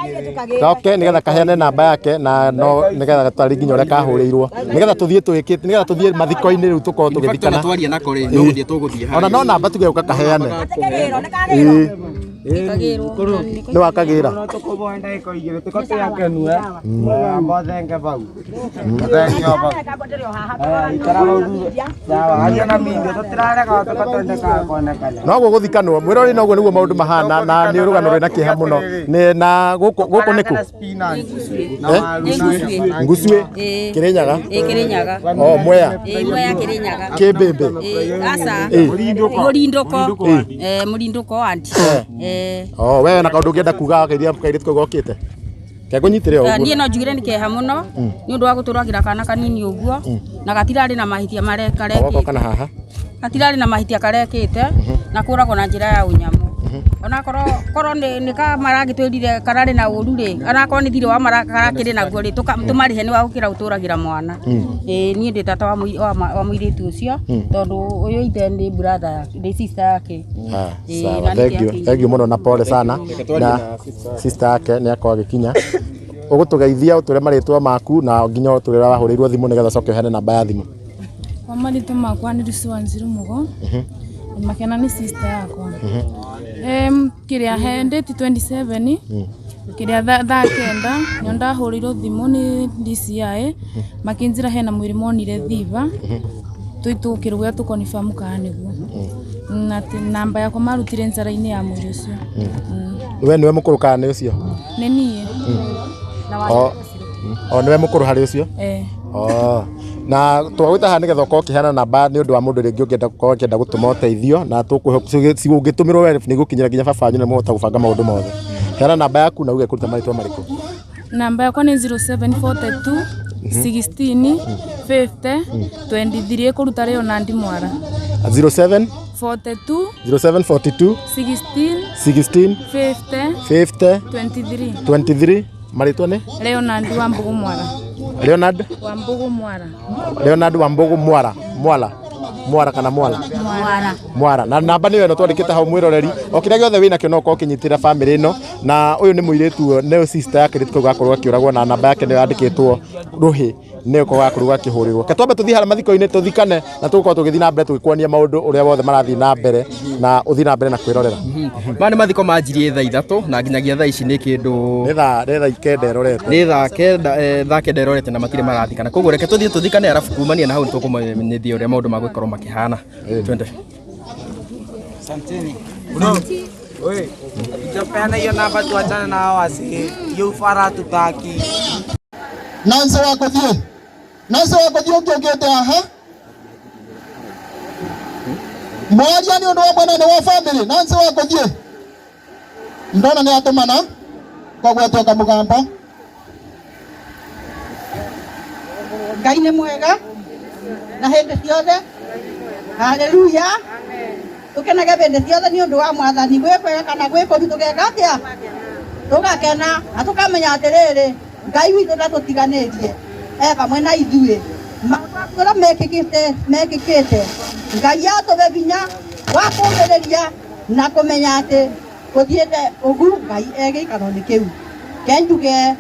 goke nĩgetha kaheane namba yake na no nĩgetha gatwari nginya ũrĩa kahũrĩirwo nĩgetha tũthiĩ twĩkĩte nĩgetha tũthiĩ mathiko-inĩ rĩu tũkorwo tũgĩthikana. Twaria nako rĩ, no gũthiĩ tũgũthiĩ Ona no namba tuge ũka kaheane. Atĩ kĩgĩro, nĩ kagĩro. Ĩ. Nĩ wakagĩra. Noguo gũthikanwo mwĩrori, noguo nĩguo maũndũ mahana, na nĩ rũgano rwĩna kĩeha mũno. Nĩ na gũkũ gũkũ nĩ kũ? Eh? Ngucue. Kĩrĩnyaga. Kĩrĩnyaga. O Mwea. Mwea Kĩrĩnyaga. Kĩmbĩmbĩ. Aca. Mũrindũko. Mũrindũko andi. O we na kaũndũ ũngĩenda kuga kairĩtu kau gokĩte kengũnyitĩre o ũguo. Niĩ no njugire nĩ kĩeha mũno nĩ ũndũ wa gũtũragĩra kana kanini ũguo, na gatirarĩ na mahĩtia Ogoka karekĩte. Kana haha. Gatirarĩ na mahĩtia karekĩte, na kũragwo na njĩra ya ũnyamũ. Onakorwo korwo nĩ ka maragĩtwĩrire kararĩ na ũru rĩ, onakorwo nĩ thirĩ wa karakĩrĩ naguo rĩ, tũmarĩhe nĩ wa gũkĩra gũtũragĩra mwana. Ĩĩ, niĩ ndĩ tata wa mũirĩtu ũcio, tondũ ũyũ ithe nĩ brother yake, nĩ sister yake. Ĩĩ, Sawa, na nĩkĩo thank you. akĩnjĩra. Thank you mũno na pole sana. Na sister yake nĩ akorwo agĩkinya. Ũgũtũgeithia, ũtũre marĩtwa maku na nginya ũtũre ũrĩa wahũrĩirwo thimũ nĩgetha ũcoke ũheane namba ya thimũ. Kwa marĩtwa makwa nĩ Lucy Wanjiru Mugo. Makena nĩ sister yakwa. Kĩrĩa he date 27 kĩrĩa thaa 9 nĩo ndahũrĩirwo thimũ nĩ DCI, makĩnjĩra hena mwĩrĩ monire Thiba, tũkĩrũgĩa tũkonifirm kana nĩguo, na atĩ namba yakwa marutire njara-inĩ ya mwĩrĩ ũcio. We nĩwe mũkũrũ kana nĩ ũcio? Nĩ niĩ. O nĩwe mũkũrũ harĩ ũcio? Eh. Oh. Na twagwĩta haha nĩgetha ũkorwo ũkĩheana namba nĩ ũndũ wa mũndũ rĩngĩ ũngĩenda gũkorwo akĩenda gũtũma ũteithio, na tũkũhe ũngĩtũmĩrwo we nĩ igũkinyĩra nginya baba wanyu na mũhota gũbanga maũndũ mothe. Heana namba yaku na uge kũruta marĩtwa marĩkũ. Namba yakwa nĩ 0742 16 50 23, ĩkũruta Leonard Mwara. 07 42 0742 16 16 50 50 23. 23. Marĩtwa nĩ? Leonard Wambugu Mwara. Leonard Wambugu Mwara. Leonard Wambugu Mwara. Mwala. Mwara kana Mwala? Mwara. Mwara. Na namba nĩyo ĩno twandĩkĩte hau, mwĩroreri. O kĩrĩa gĩothe wĩnakĩo no ũkorwo ũkĩnyitĩrĩra famĩlĩ ĩno, na ũyũ nĩ mũirĩtu, nĩyo sister ya kairĩtu kau gakorwo akĩũragwo, na namba yake nĩyo yandĩkĩtwo rũhĩ nĩyo ko gakorwo gakĩhũrĩrwo. Ke twambe tũthiĩ harĩa mathiko-inĩ tũthikane, na tũgũkorwo tũgĩthiĩ na mbere tũgĩkuonia maũndũ ũrĩa wothe marathiĩ na mbere, na ũthiĩ na mbere na kwĩrorera. Maya nĩ mathiko manjirie thaa 3 na nginyagia thaa ici nĩ kĩndũ nĩ thaa 9 ĩrorete. Nĩ thaa 9 ĩrorete na matirĩ marathikana, koguo reke tũthiĩ tũthikane, arabu kumania na hau nĩtũkũmenyithia ũrĩa maũndũ magũkorwo makĩhana. Twende. Tupeane hiyo namba tuachane na hao wasee. Hiyo ufara hatutaki. Nancy wa kuthie, Nancy wa kuthie, ũngĩũkĩte haha mwaria nĩ ũndũ wa mwenene wa family. Nancy wa kuthie, ndona nĩ atũmana, koguo atuĩka mũgambo. Ngai nĩ mwega na hĩndĩ ciothe. Haleluya. Tũkenage hĩndĩ ciothe nĩ ũndũ wa Mwathani. Gwĩ kwega kana gwĩ kũru, tũgeka atĩa? Tũgakena na tũkamenya atĩrĩrĩ, Ngai witũ ndatũtiganĩrie, e hamwe na ithuĩ. Maũndũ marĩa mekĩkĩte, Ngai atũhe hinya wa kũmĩrĩria na kũmenya atĩ gũthiĩte ũgu, Ngai e gĩikaro-inĩ kĩu. Ke njuge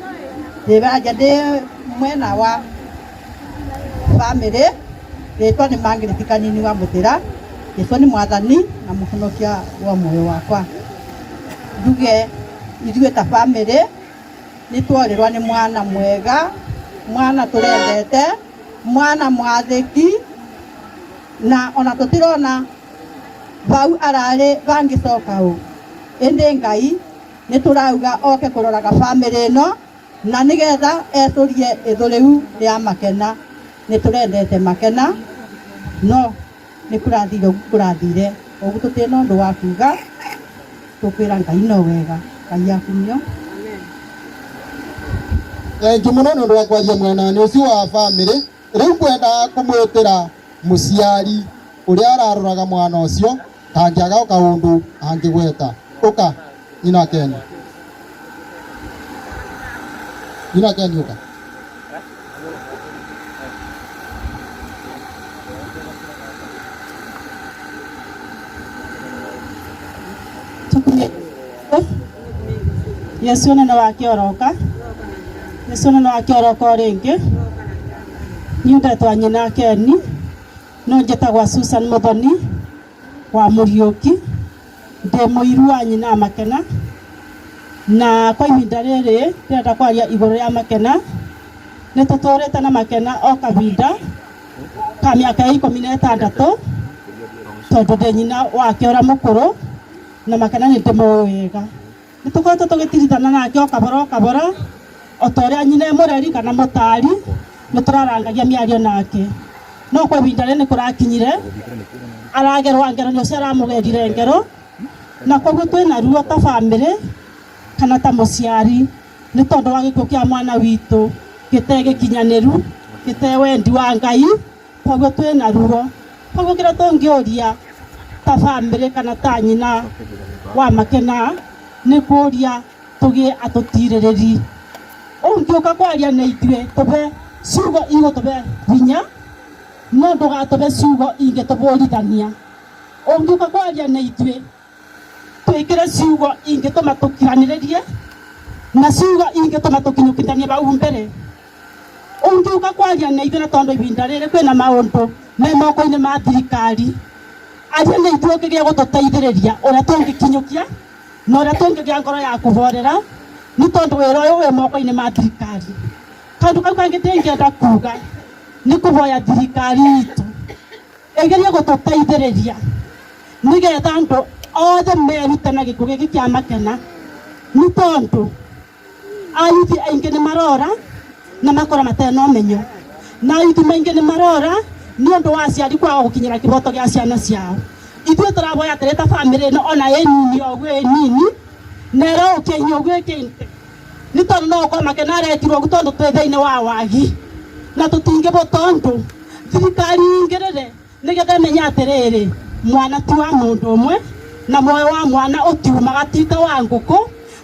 ndĩraria ndĩ mwena wa family, rĩtwa nĩ Margaret Kanini wa Mũtĩra. Jesũ nĩ Mwathani na Mũhonokia wa muoyo wakwa. Njuge ithuĩ ta family nĩ tworĩrwo nĩ mwana mwega, mwana tũrendete, mwana mwathĩki, na ona tũtirona vau ararĩ vangĩcoka ũ. Ĩndĩ Ngai nĩ tũrauga oke kũroraga family ĩno, na nĩgetha ecũrie ĩthũ rĩu rĩa Makena. Nĩ tũrendete Makena, no nĩ kũrathire ũguo kũrathire ũguo, tũtirĩ na ũndũ wa kuga, tũkwĩra Ngai no wega. Ngai akumio. Thengiũ mũno nĩ ũndũ wa kwaria mwena-inĩ ũcio wa family. Rĩu ngwenda kũmwĩtĩra mũciari ũrĩa araroraga mwana ũcio, kangĩaga kaũndũ angĩgweta. Ũka nyina Ken, nyina Ken, ũka. Yesu nene wake oroka, Yesu nene wake oroka o rĩngĩ. Niĩ ndetwa nyina Keni, no njĩtagwa Susan Muthoni wa Mũriũki. Ndĩ mũiru wa nyina Makena, na kwa ihinda rĩrĩ ndĩrenda kwaria igũrũ rĩa Makena. Nĩ tũtũrĩte na Makena o kahinda ka mĩaka ya 16, tondũ ndĩ nyina wake ũrĩa mũkũrũ, na Makena nĩ ndĩmũĩ wega. Nĩ tũkoretwo tũgĩtirithana nake o kabora o kabora, o ta ũrĩa nyina e mũreri kana mũtari, nĩ tũrarangagia mĩario nake. No kwa ihinda rĩrĩ nĩ kũrakinyire aragerwa ngero, nĩ ũcio aramũgerire ngero, na koguo twĩna ruo ta bamĩrĩ kana ta mũciari, nĩ tondũ wa gĩkuũ kĩa mwana witũ gĩte gĩkinyanĩru, gĩte wendi wa Ngai. Koguo twĩna ruo. Koguo kĩrĩa tũngĩũria ta bamĩrĩ kana ta nyina wa Makena nĩ kũria tũgĩe atũtirĩrĩri. Ũngĩũka kwaria na ithuĩ, tũbe ciugo igũtũbe hinya, no ndũgatũbe ciugo ingĩtũbũrithania. Ũngĩũka kwaria na ithuĩ, twĩkĩre ciugo ingĩtũma tũkiranĩrĩrie na ciugo ingĩtũma tũkinyũkithanie hau mbere. Ũngĩũka kwaria na ithuĩ, na tondũ ihinda rĩrĩ kwĩna maũndũ me moko-inĩ ma thirikari, aria na ithuĩ ũngĩgĩa gũtũteithĩrĩria ũrĩa tũngĩkinyũkia na ũrĩa tũngĩgĩa ngoro ya kũhorera, nĩ tondũ wĩra ũyũ wĩ moko-inĩ ma thirikari. Kaũndũ kau kangĩ ndĩngĩenda kuga nĩ kũhoya thirikari itũ ĩgerie gũtũteithĩrĩria nĩgetha andũ othe merute na gĩkuũ gĩkĩ kĩa Makena, nĩ tondũ ayuthi aingĩ nĩ marora na makora matarĩ na ũmenyo, na ayuthi maingĩ nĩ marora nĩ ũndũ wa aciari kwaga gũkinyĩra kĩhoto gĩa ciana ciao. Ithuĩ tũraboya atĩrĩ ta bamĩrĩ ĩno, ona ĩ nini o ũguo ĩ nini na ĩroũkia inya ũguo ĩkĩte, nĩ tondũ no ũkorwo Makena arekirwo ũguo tondũ twĩ thĩinĩ wa wagi na tũtingĩbota ũndũ. Thirikari ingĩrĩre nĩgetha ĩmenye atĩrĩrĩ, mwana ti wa mũndũ ũmwe na muoyo wa mwana ũtiumaga ti ta wa ngũkũ.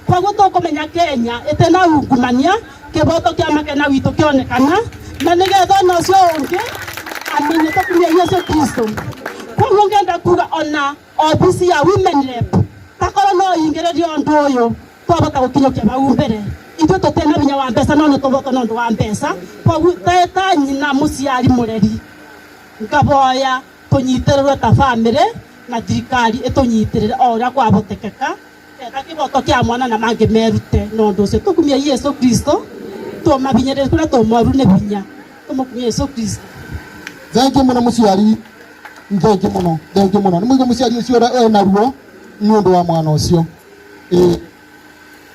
Koguo tũkũmenya Kenya ĩtena ungumania, kĩboto kĩa Makena witũ kĩonekana, na nĩgetha ona ũcio ũngĩ amenye tũkumia Yesu Kristo. Koguo ngenda kuga ona obici ya women rep takorwo no ingĩrĩrie ũndũ ũyũ, twabota gũkinyũkia hau mbere. Ithuĩ tũtena hinya wa mbeca, no nĩ tũbota na ũndũ wa mbeca. Koguo ta nyina mũciari mũreri, ngaboya tũnyitĩrĩrwe ta bamĩrĩ na thirikari ĩtũnyitĩrĩre o ũrĩa kwabotekeka, ketha kĩboto kĩa mwana na mangĩ merute na ũndũ ũcio. Tũkumie Yesu Kristo, tũmabinyĩrĩre kũrĩa tũmoru nĩ hinya, tũmũkumie Yesu Kristo. Thengiũ mũno mũciari, thengiũ mũno, thengiũ mũno. Nĩ mũigua mũciari ũcio ũrĩa ena ruo nĩ ũndũ wa mwana ũcio.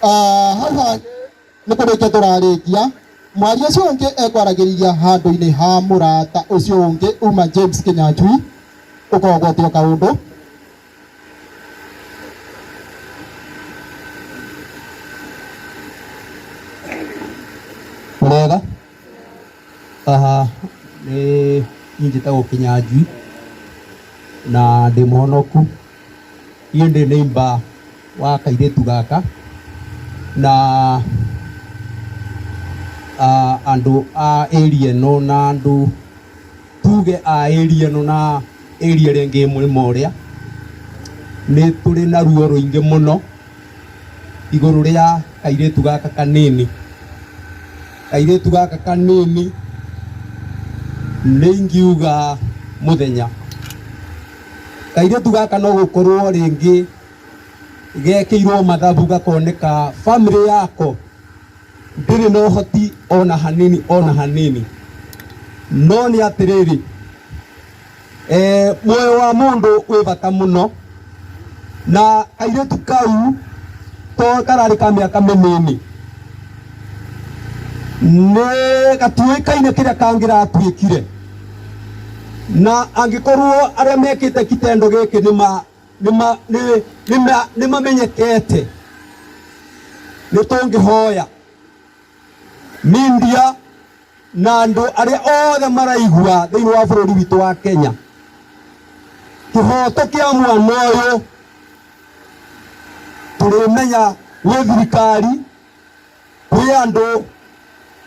Hau hangĩ nĩ kũrĩkia tũrarĩkia, mwaria ũcio ũngĩ ekwaragĩrĩria handũ-inĩ ha mũrata ũcio ũngĩ uma James Kinyanjui, ũkogwetio kaũndũ. Ũrega haha nĩ niĩ njĩtagwo Kinyanjui na ndĩ mũhonoku. Niĩ ndĩ neighbor wa kairĩtu gaka na andũ a area ĩno, na andũ tuge a area ĩno na area ĩrĩa ĩngĩ mũrĩmo ũrĩa, nĩ tũrĩ na ruo rũingĩ mũno igũrũ rĩa kairĩtu gaka kanini. Kairĩtu gaka kanini nĩ ingiuga mũthenya kairĩtu gaka no gũkorwo rĩngĩ gekĩirwo mathabu, gakoneka family yako ndĩrĩ na ũhoti ona hanini ona hanini. No nĩ atĩrĩrĩ, muoyo wa mũndũ wĩ bata mũno, na kairĩtu kau to kararĩ ka mĩaka mĩnini, nĩ gatuĩkaine kĩrĩa kangĩratuĩkire, na angĩkorwo arĩa mekĩte kitendo gĩkĩ nĩ mamenyekete, nĩ tũngĩhoya media na andũ arĩa othe maraigua thĩinĩ wa bũrũri witũ wa Kenya, kĩhoto kĩa mwana ũyũ tũrĩmenya gwĩ thirikari, kwĩ andũ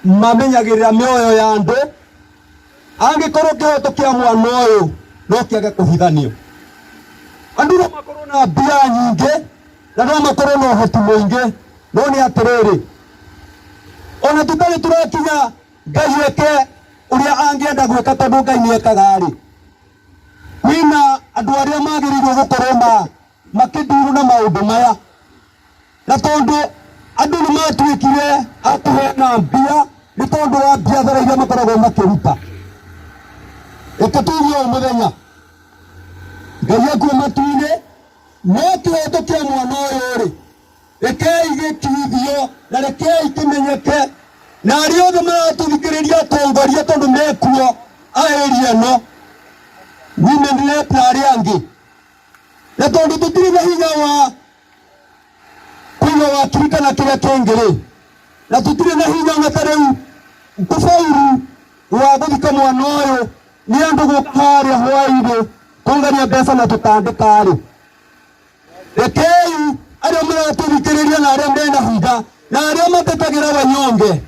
mamenyagĩrĩra mĩoyo ya andũ. Angĩkorwo kĩhoto kĩa mwana ũyũ no kĩage kũhithanio, andũ no makorwo na mbia nyingĩ na no makorwo na ũhoti mũingĩ, no nĩ atĩrĩrĩ, ona tũtarĩ tũrakinya Ngai eke ũrĩa angĩenda gwĩka, tondũ Ngai nĩ ekaga rĩ, kwĩna andũ arĩa magĩrĩirwo gũkorwo makĩndurwo na maũndũ maya na tondũ andũ nĩ matuĩkire a kũheana mbia nĩ tondũ wa biathara iria makoragwo makĩruta. Reke tuge ũũ mũthenya Ngai akuo matu-inĩ no kĩhoto kĩa mwana ũyũ rĩ rekei gĩkiuthio na rekei kĩmenyeke na arĩa othe maratũthikĩrĩria atongoria tondũ mekuo a area ĩno women rep na arĩa angĩ na tondũ tũtirĩ na hinya wa kũiga wakiri kana kĩrĩa kĩngĩ rĩ na tũtirĩ na hinya ona ta rĩu tũbauru wa gũthika mwana ũyũ nĩ andũ gũka harĩa hwainĩ kũngania mbeca na tũtandĩka rĩ rekei arĩa maratũthikĩrĩria na arĩa mena hinya na arĩa matetagĩra wanyonge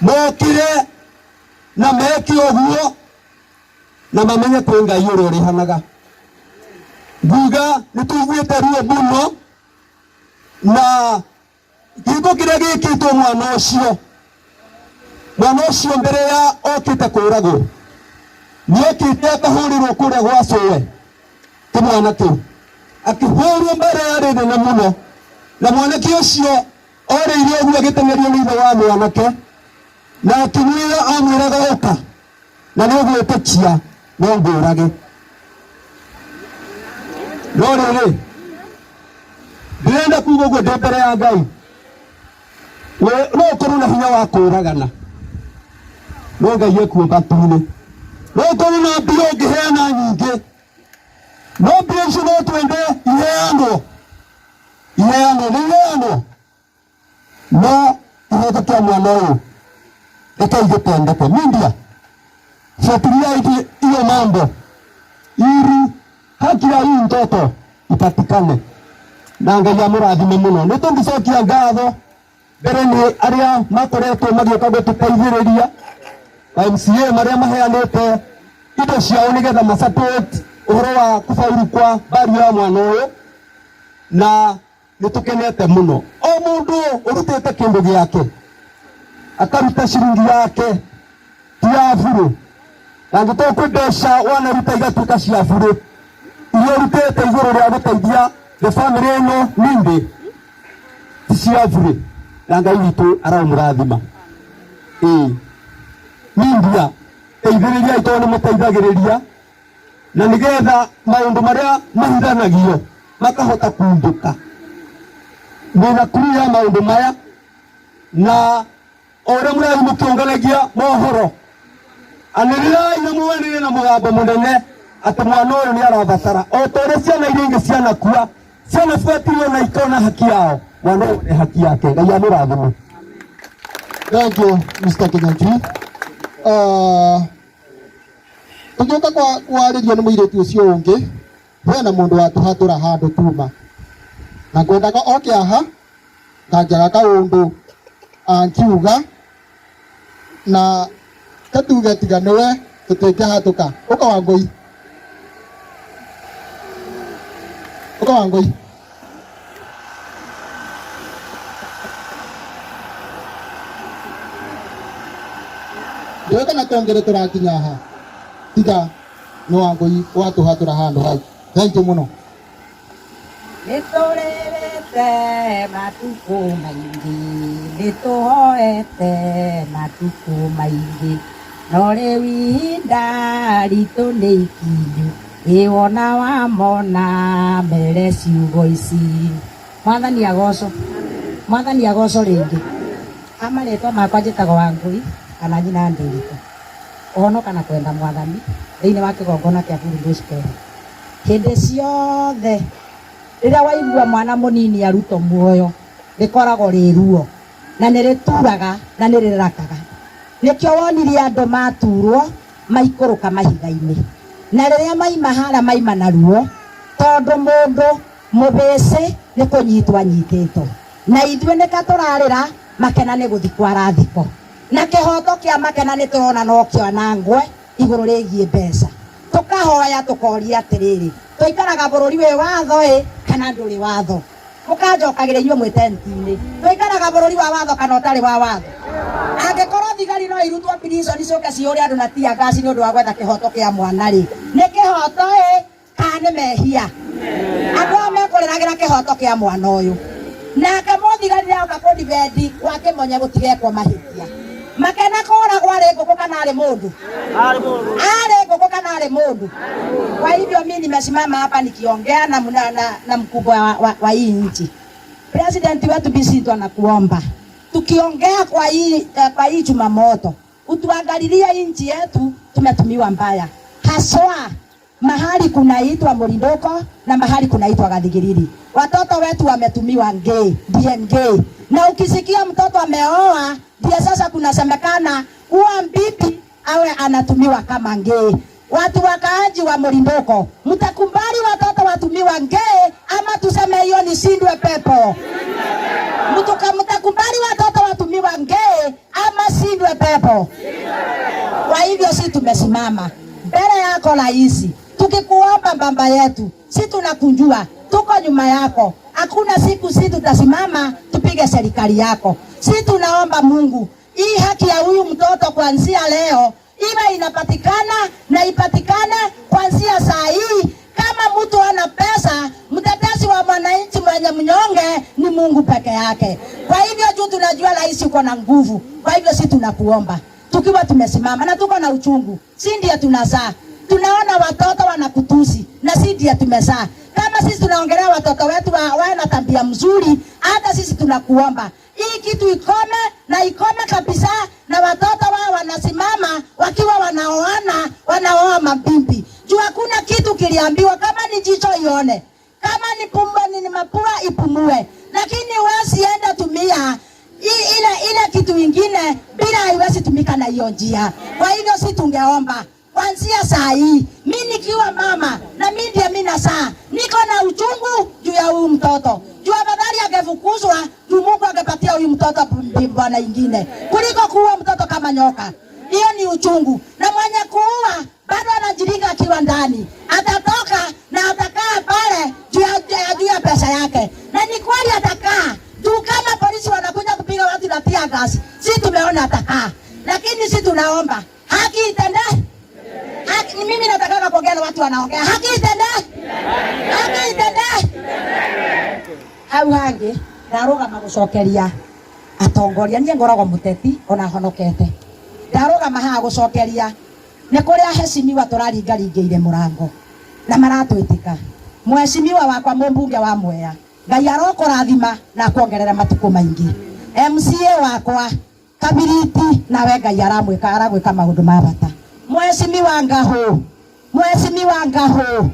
mokire na meke ũguo na mamenye kwĩ Ngai ũrĩa ũrĩhanaga. Nguga nĩ tũiguĩte ruo mũno na gĩko kĩrĩa gĩkĩtwo mwana ũcio mwana ũcio mbere ya okĩte kũragwo nĩ okĩte akahũrĩrwo kũrĩa gwa cũwe kĩmwana kĩu akĩhũrwo mbara yarĩ nene mũno na mwanake ũcio orĩire ũguo agĩteng'erio nĩ ithe wa mwanake na akĩmwĩra amwĩraga ũka na nĩ ũgwĩtĩkia no ngũrage no rĩrĩ ndĩrenda kuga ũguo ndĩ mbere ya Ngai we no ũkorwo na hinya wa kũragana no Ngai ekuo matu-inĩ no ũkorwo na mbia ũngĩheana nyingĩ no mbia icio no twende iheanwo iheanwo nĩ iheanwo no kĩhoto kĩa mwana ũyũ rekei gĩtendeke. Media, fuatilia hiyo mambo ili haki ya hii mtoto ipatikane na Ngai amũrathime mũno. Nĩ tũngĩcokia ngatho mbere nĩ arĩa makoretwo magĩũka gũtũteithĩrĩria MCA marĩa maheanĩte indo ciao nĩgetha ma support ũhoro wa kũbauru kwa mbaru ya mwana ũyũ na nĩ tũkenete mũno. O mũndũ ũrutĩte kĩndũ gĩake akaruta ciringi yake ti ya burũ na angĩkorwo kwĩ mbeca wanaruta igatuĩka cia burũ iria ũrutĩte igũrũ rĩa gũteithia the family ĩno ningĩ ti cia burĩ na Ngai witũ aramũrathima. Ĩĩ media teithĩrĩriai tondũ nĩ mũteithagĩrĩria na nĩgetha maũndũ marĩa mahithanagio makahota kumbũka. Mwĩna kuru ya maũndũ maya na o ũrĩa mũrathiĩ mũkĩũnganagia mohoro anĩrĩrai na mwanĩrĩre na mũgambo mũnene atĩ mwana ũyũ nĩ arabatara o ta ũrĩa ciana iria ingĩ cianakua cianabuatirwo na ikona haki yao mwana ũyũ nĩ haki yake. Ngai amũrathime. Thank you, Mr. Kinyanjui. Tũgĩũka kwarĩrio nĩ mũirĩtu ũcio ũngĩ hena mũndũ watũhatũra handũ tuma na ngwendaga oke aha ngangĩaga kaũndũ angiuga na katuge tiga nĩwe tũtingĩhatũka. Ũka Wangũi, ũka Wangũi. Ndiũĩ kana tongere tũrakinya haha tiga nĩ Wangũi watũhatũra handũ hau. Thank you mũno. Nĩtũrĩrĩte matukũ maingĩ, nĩtũhoete matukũ maingĩ, no rĩu ihinda ritũ nĩ ikinyu, ĩ wona wamona mere ciugo ici. Mwathani agocwo, Mwathani agocwo rĩngĩ. Ha marĩtwa makwa njĩtagwo Wangũi kana nyina Ndĩritũ. Kũhonoka na kwenda Mwathani thĩinĩ wa kĩgongona kĩa Full Gospel. Hĩndĩ ciothe rĩrĩa waigua mwana mũnini arutwo muoyo rĩkoragwo rĩ ruo na nĩ rĩturaga na nĩ rĩrakaga. Nĩkĩo wonire andũ maturwo maikũrũka mahiga-inĩ na rĩrĩa maima harĩa maima na ruo tondũ mũndũ mũbĩcĩ nĩ kũnyitwo anyitĩtwo. Na ithuĩ nĩka tũrarĩra Makena nĩ gũthikwo arathikwo. Na kĩhoto kĩa Makena nĩ tũrona no kĩanangwe igũrũ rĩgiĩ mbeca. Tũkahoya tũkoria atĩrĩrĩ, tũikaraga bũrũri wĩ watho ĩ kana ndũrĩ watho? Mũkanjokagĩria inyuĩ mwĩ tent-inĩ. Tũikaraga bũrũri wa watho kana ũtarĩ wa watho? Angĩkorwo thigari no irutwo prison icoke cihũre andũ na tear gas nĩ ũndũ wa gwetha kĩhoto kĩa mwana rĩ, nĩ kĩhoto ĩ kana nĩ mehia? Andũ aya mekũrĩragĩra kĩhoto kĩa mwana ũyũ. Nake mũthigari nĩaroka kũdibendi gwa Kĩmonye gũtigekwo mahĩtia. Makena kũragwo arĩ ngũkũ kana arĩ mũndũ? Arĩ ngũkũ kana arĩ mũndũ? Kwa hivyo mimi nimesimama hapa nikiongea na, na, na, na mkubwa wa, wa, wa hii nchi. President wetu Bisito anakuomba tukiongea kwa hii, kwa hii Jumamoto utuangalilie nchi yetu, tumetumiwa mbaya haswa mahali kunaitwa Murindoko na mahali kunaitwa Gathigiriri. Watoto wetu wametumiwa ngei, ndiye ngei. Na ukisikia mtoto ameoa, ndiye sasa kunasemekana kuwa mbibi awe anatumiwa kama ngei. Watu wakaaji wa Murindoko, mtakubali watoto watumiwa ngei ama tuseme hiyo ni shindwe pepo? Mtakubali watoto watumiwa ngei ama shindwe pepo? Kwa hivyo si tumesimama mbele yako rais, tukikuomba baba yetu, si tunakunjua, tuko nyuma yako. Hakuna siku si tutasimama tupige serikali yako. Si tunaomba Mungu, hii haki ya huyu mtoto kuanzia leo iwe inapatikana na ipatikane kuanzia saa hii. Kama mtu ana pesa, mtetezi wa mwananchi mwenye mnyonge ni Mungu peke yake. Kwa hivyo juu tunajua rais uko na nguvu, kwa hivyo si tunakuomba tukiwa tumesimama na tuko na uchungu, si ndiye tunazaa, tunaona watoto wanakutusi na si ndiye tumezaa. Kama sisi tunaongelea watoto wetu wawe na tabia mzuri, hata sisi tunakuomba hii kitu ikome na ikome kabisa, na watoto wao wanasimama wakiwa wanaoana, wanaoa mabimbi. Juu hakuna kitu kiliambiwa, kama ni jicho ione, kama ni pumba ni mapua ipumue, lakini wasienda tumia ile kitu ingine bila haiwezi tumika na hiyo njia. Kwa hivyo si tungeomba kuanzia saa hii, mi nikiwa mama na mi ndiye mi nasaa, niko na uchungu juu ya huyu mtoto. Juu afadhali angefukuzwa, juu Mungu angepatia huyu mtoto bwana ingine kuliko kuua mtoto kama nyoka. Hiyo ni uchungu, na mwenye kuua bado anajirika akiwa ndani, atatoka na atakaa pale juu ya pesa yake, na ni kweli atakaa juu kama polisi wanakuja kupiga watu na tear gas, si tumeona atakaa, lakini si tunaomba haki itende. Haki, ni mimi nataka kuongea na watu wanaongea haki itende, haki itende. Hau hangi ndarugama gucokeria atongoria, nie ngoragwo muteti ona honokete, ndarugama haha gucokeria ni kuria heshimiwa turaringaringĩire murango na maratwitika. Mheshimiwa wakwa mumbunge wa Mwea, Ngai arokũrathima na kuongerera matukũ maingĩ. MCA wakwa Kabiriti, nawe Ngai aramwĩka aragwĩka maũndũ ma bata. Mheshimiwa Ngahũ, Mheshimiwa Ngahũ,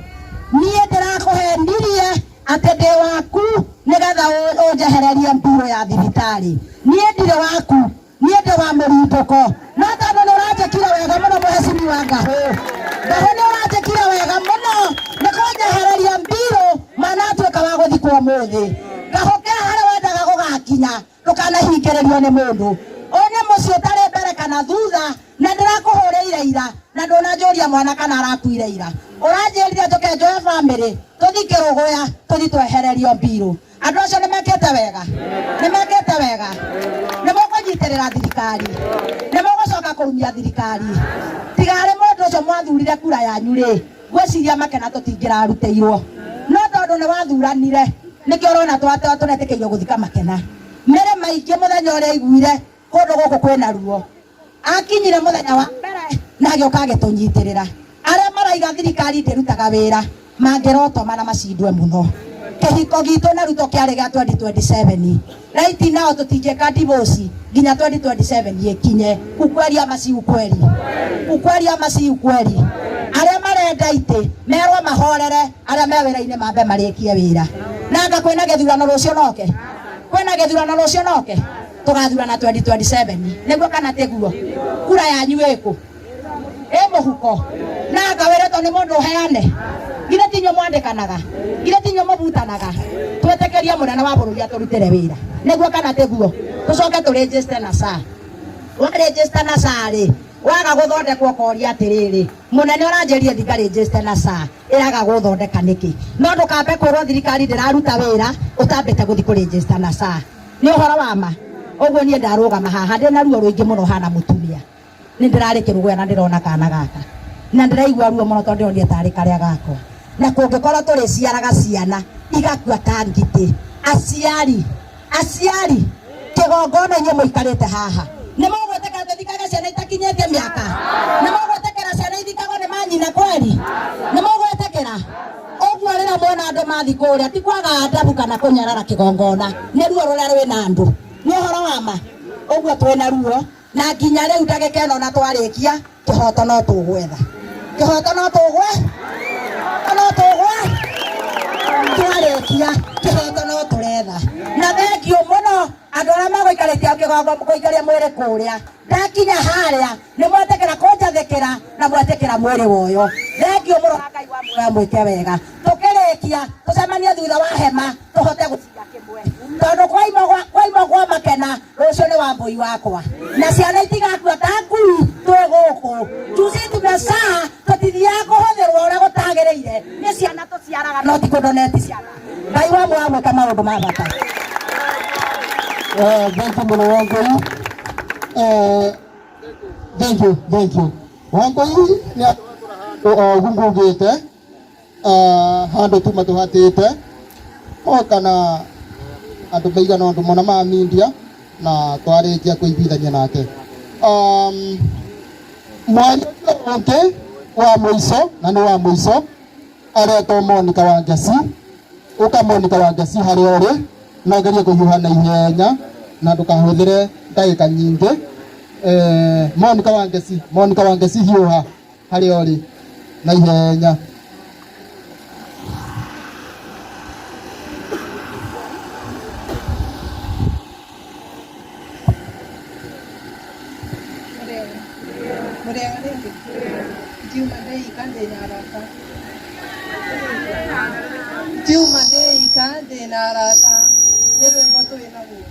niĩ ndĩrakũhenirie atĩ ndĩ waku nĩgetha ũnjehererie mburo ya thibitarĩ. Niĩ ndirĩ waku, niĩ ndĩ wa mũrindũko, no tondũ nĩ ũranjĩkire wega mũno Mheshimiwa Ngahũ, Ngahũ nĩ ũranjĩkire wega mũno nĩ kũnjehereria mbirũ mwana atuĩka wa gũthikwo ũmũthĩ. Ngahũ ke harĩa wendaga gũgakinya ndũkanahingĩrĩrio nĩ mũndũ. Ũyũ nĩ mũciĩ ũtarĩ mbere kana thutha, na ndĩrakũhũrĩire ira na ndũnanjũria mwana kana arakuire ira. Ũranjĩrire njũke njoe bamĩrĩ tũthi Kĩrũgũya tũthi twehererio mbirũ. Andũ acio nĩ mekĩte wega, nĩ mekĩte wega, nĩ mũkũnyitĩrĩra thirikari, nĩ mũgũcoka kũrumia thirikari. Tiga arĩ mũndũ ũcio mwathurire kura yanyu rĩ, ngwĩciria Makena tũtingĩrarutĩirwo, no tondũ nĩ wathuranire nĩkĩo ũrona tũretĩkĩirio gũthika Makena. Mĩrĩ maingĩ mũthenya ũrĩa aiguire kũndũ gũkũ kwĩna ruo, akinyire mũthenya wa mbere na agĩũka agĩtũnyitĩrĩra. Arĩa maraiga thirikari ndĩrutaga wĩra mangĩrotoma na macindwe mũno. Kĩhiko gitũ na Ruto kĩarĩ gĩa 2027, right now tũtingĩka divorce nginya 2027 ĩkinye. Ukweli ama si ukweli? Ukweli ama si ukweli? Arĩa marenda itĩ merwo mahorere, arĩa me wĩra-inĩ mambe marĩkie wĩra. Nanga kwĩna gĩthurano rũciũ noke, kwĩna gĩthurano rũciũ noke, tũgathurana 2027 nĩguo kana tiguo? Kura yanyu ĩkũ? Ĩ mũhuko. Nanga wĩrĩtwo nĩ mũndũ ũheane, githĩ ti inyuĩ mwandĩkanaga, githĩ ti inyuĩ mũbutanaga? Twĩtĩkĩrie mũnene wa bũrũri atũrutĩre wĩra, nĩguo kana tiguo? Tũcoke tũregister na SHA. Waregister na SHA rĩ, waga gũthondekwo ũkoria atĩrĩrĩ, mũnene ũranjĩrire ndingaregister na SHA, ĩraga gũthondeka nĩkĩ? No ndũkambe kwĩrwo thirikari ndĩraruta wĩra ũtambĩte gũthiĩ kũregister na SHA. Nĩ ũhoro wa ma. Ũguo niĩ ndarũgama haha ndĩna ruo rũingĩ mũno hana mũtumia, nĩ ndĩrarĩ Kĩrũgũya na ndĩrona kana gaka na ndĩraigua ruo mũno tondũ ndĩronire tarĩ karĩa gakwa. Na kũngĩkorwo tũrĩciaraga ciana igakua ta ngitĩ, aciari aciari kĩgongona inyuĩ mũikarĩte haha nĩ mũgwĩtĩkĩra tũthikage ciana itakinyĩtie mĩaka? Nĩ mũgwĩtĩkĩra ciana ithikagwo nĩ manyina kweri? Nĩ mũgwĩtĩkĩra ũguo? Rĩrĩa mwona andũ mathi kũrĩa ti kwaga adabu kana kũnyarara kĩgongona, nĩ ruo rũrĩa rwĩna andũ, nĩ ũhoro wa ma. Ũguo twĩna ruo na nginya rĩu ndagĩka ĩno na twarĩkia kĩhoto no tũgwetha kĩhoto no tũgwe no tũgwe twarĩkia kĩhoto no tũretha. Na thengiũ mũno andũ arĩa megũikarĩtie kĩgongo kũikaria mwĩrĩ kũrĩa ndakinya harĩa nĩ mwetĩkĩra kũnjathĩkĩra na mwetĩkĩra mwĩrĩ woyo. Thengiũ mũno na Ngai wa muoyo mwĩke wega. Tũkĩrĩkia tũcemanie thutha wa hema tũhote gũciria kĩmwe, tondũ kwaima gwa Makena rũciũ nĩ wa mbũi wakwa na ciana itigakua ta ngui twĩ gũkũ. Juzi tumesaa tũtithiaga kũhũthĩrwo ũrĩa gũtagĩrĩire nĩ ciana tũciaraga no ti kũndoneti ciana. Ngai wa muoyo mwĩke maũndũ ma bata. Thank you mũno Wangũi. Thank you, thank you. Wangũi nĩ o ũguo ngugĩte handũ tuma tũhatĩte o kana andũ maigana ũndũ mũna ma media na twarĩkia kũiguithania nake. Mwaria ũcio ũngĩ wa mũico na nĩ wa mũico aretwo Monica Wangeci. Ũka Monica Wangeci harĩa ũrĩ na ũgerie kũhiũha na ihenya na ndũkahũthĩre ndagĩka nyingĩ. Monica Wangeci, Monica Wangeci, hiũha harĩa ũrĩ na ihenya. Mũrĩega rĩngĩ. Ngiuma ndĩika ndĩna arata, ngiuma ndĩika ndĩna arata, nĩ rwĩmbo twĩ naguo.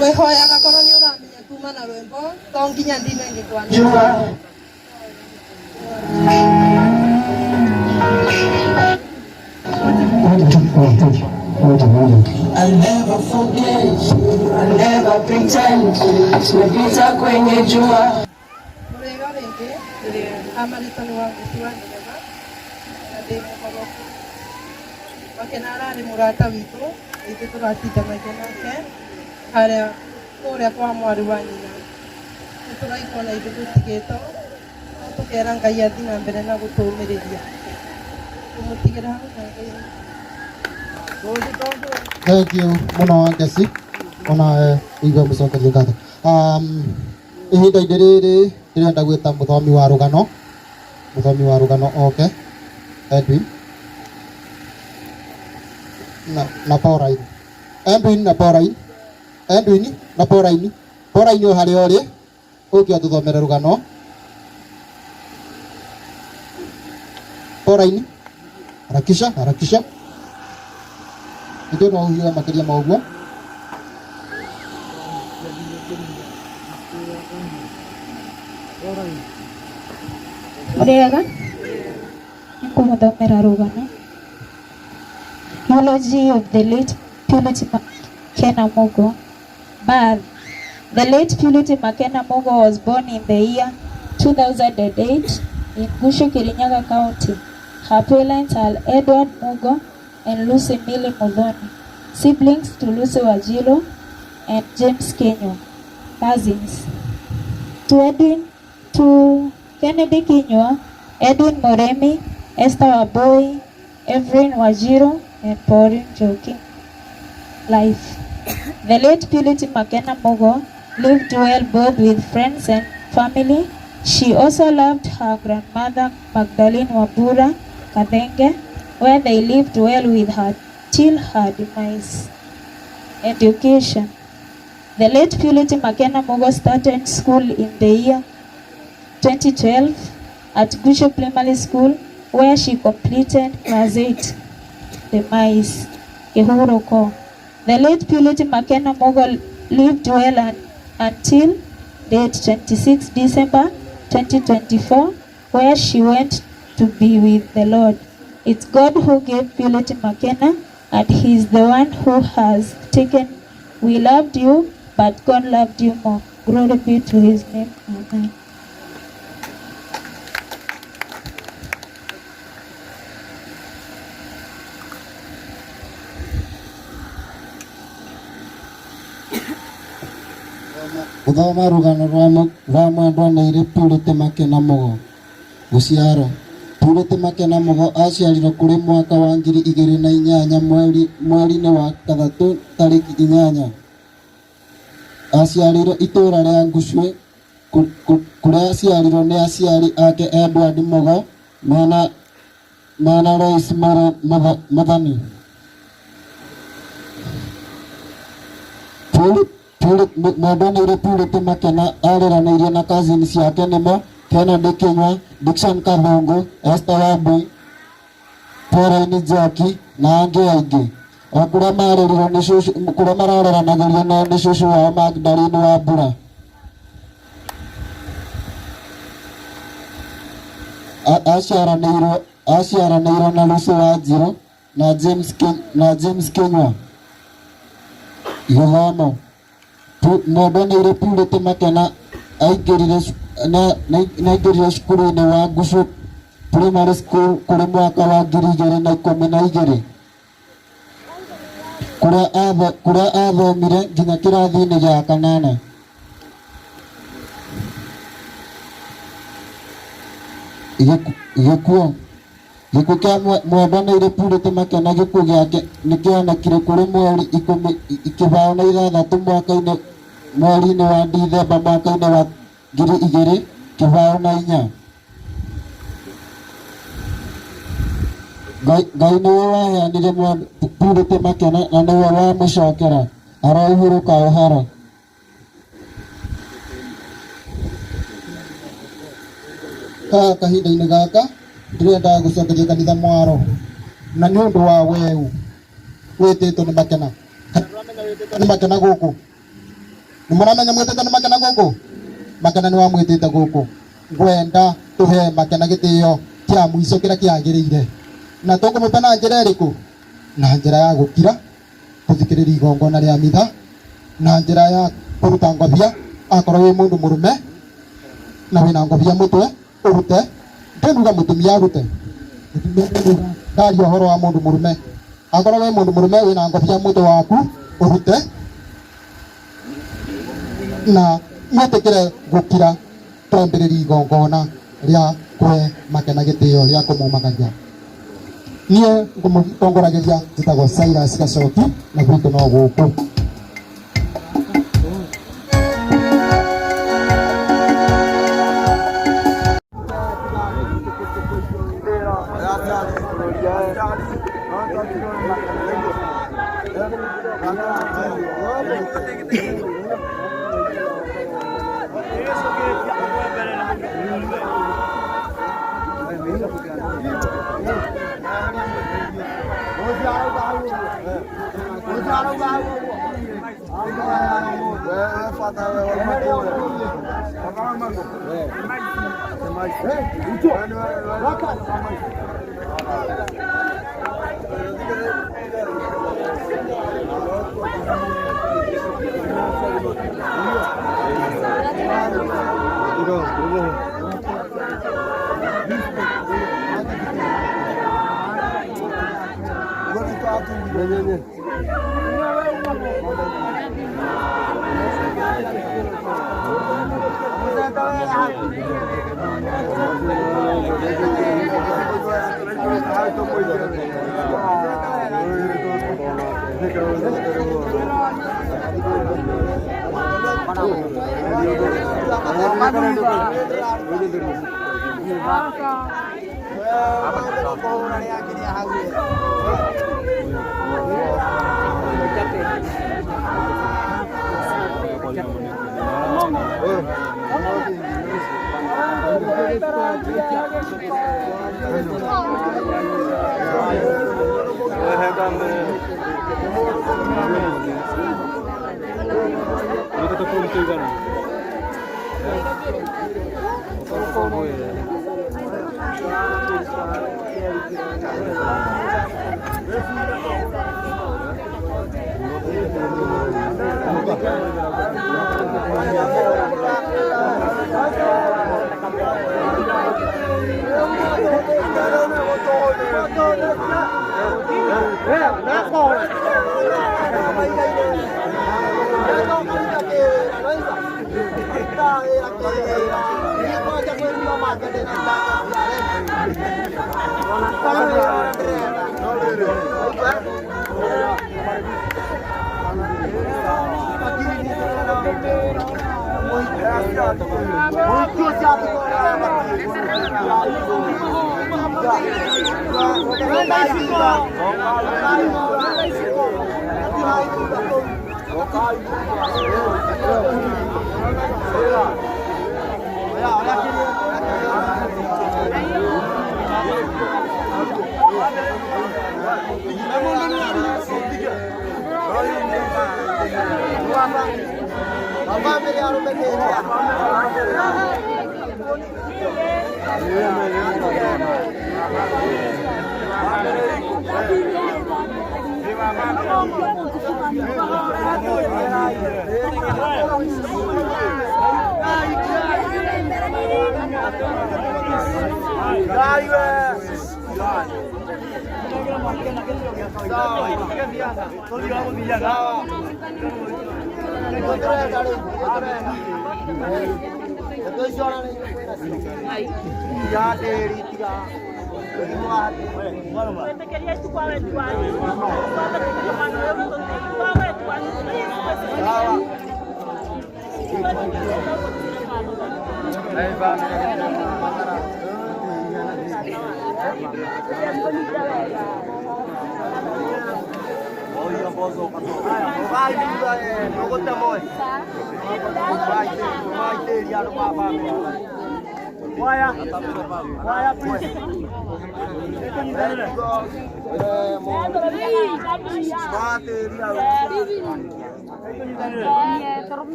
Wĩhoyaga korwo nĩ ũramenya tuma na rwĩmbo to nginya ndine ngĩkwanĩra. I'll never forget you, I'll never pretend. Tumepita kwenye jua. Mũrĩega rĩngĩ. Amarĩtwa nĩ Wangeci wa Ndereba na ndĩ mũkoroku. Makena ararĩ mũrata witũ, ithuĩ tũratindanagia nake harĩa kũrĩa kwa mwarĩ wa nyina. Nĩ tũraigua na ithuĩ tũtigĩtwo, no tũkera Ngai athiĩ na mbere na gũtũũmĩrĩria. Tũmũtigĩre hau na Ngai. Thank you mũno Wangeci, ona igua mũcokerie ngatho. Ihinda-inĩ rĩrĩ ndĩrenda gwĩta mũthomi wa rũgano, mũthomi wa rũgano oke, Edwin na Pauline. Edwin na Pauline, Edwin na Pauline. Pauline, o harĩa ũrĩ ũke ũtũthomere rũgano. Pauline, harakisha harakisha, ndio no ũhiũhe makĩria ma ũguo. Mũrĩega, nĩngũmũthomera rũgano. Eulogy of the late Purity Makena Mugo. Birth. The late Purity Makena Mugo was born in the year 2008 in Gushu, Kirinyaga County. Her parents are Edward Mugo and Lucy Millie Muthoni, siblings to Lucy Wajilo and James Kenyo, cousins. To Edwin, to Kennedy Kinyua, Edwin Moremi, Esther Waboi, Evelyn Wajiro, and Pauline Njoki. Life. The late Purity Makena Mugo lived well both with friends and family. She also loved her grandmother Magdalene Wambura Kathenge, where they lived well with her till her demise. Education. The late Purity Makena Mugo started school in the year 2012 at Gushu Primary School, where she completed class 8. Demise. Kihuroko. The late Purity Makena Mugo lived well until date 26 December 2024, where she went to be with the Lord. It's God who gave Purity Makena and he is the one who has taken. We loved you, but God loved you more. Glory be to his name. Amen. Gũthoma rũgano rwa mwendwa nĩ Purity Makena Mugo. Gũciarwo: Purity Makena Mugo aciarirwo kũrĩ mwaka wa 2008 mweri-inĩ wa gathatũ tarĩki 8. Aciarĩirwo itũũra rĩa Ngucue kũrĩa aciarirwo nĩ aciari ake Edward Mugo mena Loice Muthoni. Mwendwa Purity Makena areranĩirio na kazini ciake nĩmo Kennedy Kinyua, Dickson Kathungu, Esther Wambui, Pauline Njoki na angĩ aingĩ. O kũrĩa mareranagĩrio nao nĩ cũcũ wao Magdalene Wambura. Aciaranĩirwo na Lucy Wanjiru na James Kinyua. Gĩthomo: Mwendwa Purity Makena aingĩrire cukuru-inĩ wa Ngucu Primary School kũrĩ mwaka wa 2012 kũrĩa athomire nginya kĩrathi-inĩ gĩa kanana. Gĩkuũ: Gĩkuũ kĩa Mwendwa Purity Makena gĩkuũ gĩake nĩkĩonekire kũrĩ mweri 16 mweri-inĩ wa Dithemba mwaka-inĩ wa 2024. Ngai nĩwe waheanire Purity Makena na nĩwe wamũcokera. Arohurũka ũhoro. Haha kahinda-inĩ gaka ndĩrenda gũcokeria kanitha mwaro na nĩ ũndũ wa weũ wĩtĩtwo nĩ Makena. Wĩtĩtwo nĩ Makena gũkũ. Nĩ mũramenya mwĩtĩtwo nĩ Makena gũkũ? Makena nĩ wamwĩtĩte gũkũ. Ngwenda tũhe Makena gĩtĩo kĩa mũico kĩrĩa kĩagĩrĩire. Na tũkũmũpe na njĩra ĩrĩkũ? Na njĩra ya gũkira, gũthikĩrĩria igongona rĩa mitha, na njĩra ya kũruta ngobia akorwo wĩ mũndũ mũrũme na wĩna ngobia mũtwe ũrute. Ndĩnuga mũtumia arute. Mũtumia ndĩnuga ndaria ũhoro wa mũndũ mũrũme. Akorwo wĩ mũndũ mũrũme wĩna ngobia mũtwe waku ũrute na mwĩtĩkĩre gũkira twambĩrĩrie igongona rĩa kũhe Makena gĩtĩo rĩa kũmumagaria. Niĩ ngũmũtongoragĩria njĩtagwo Cyrus Gacoki na gwitũ no gũkũ.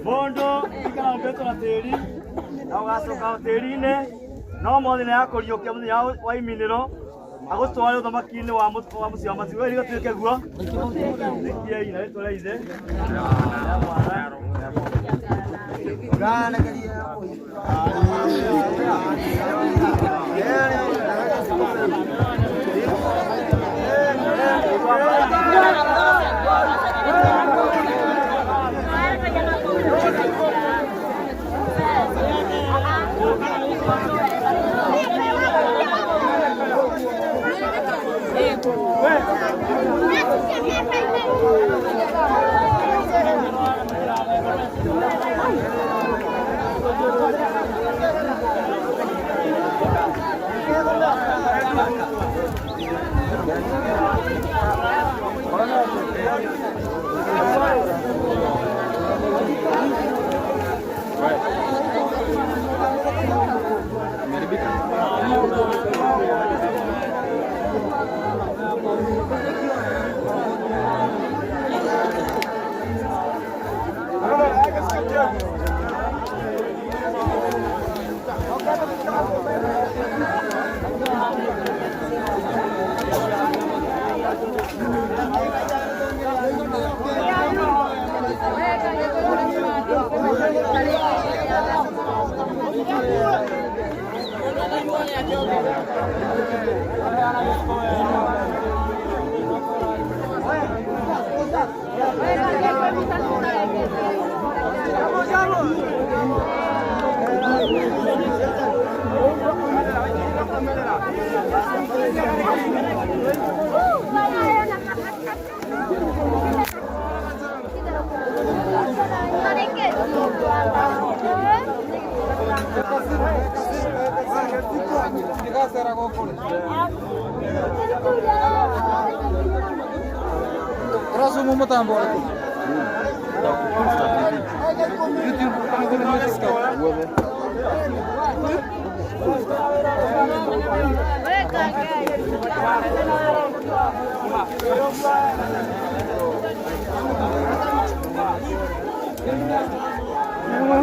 Bondo ikara mbeto na teri na ugacoka teri-inĩ no mothe nĩ yakũriũkia mũthenya wa iminĩro agũtware ũthamaki-inĩ wa mũciĩ wa macigo ĩrĩ gũtuĩke guo rĩkiei na rĩtwa rĩa ithe na mwana.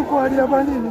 Kwaria manini.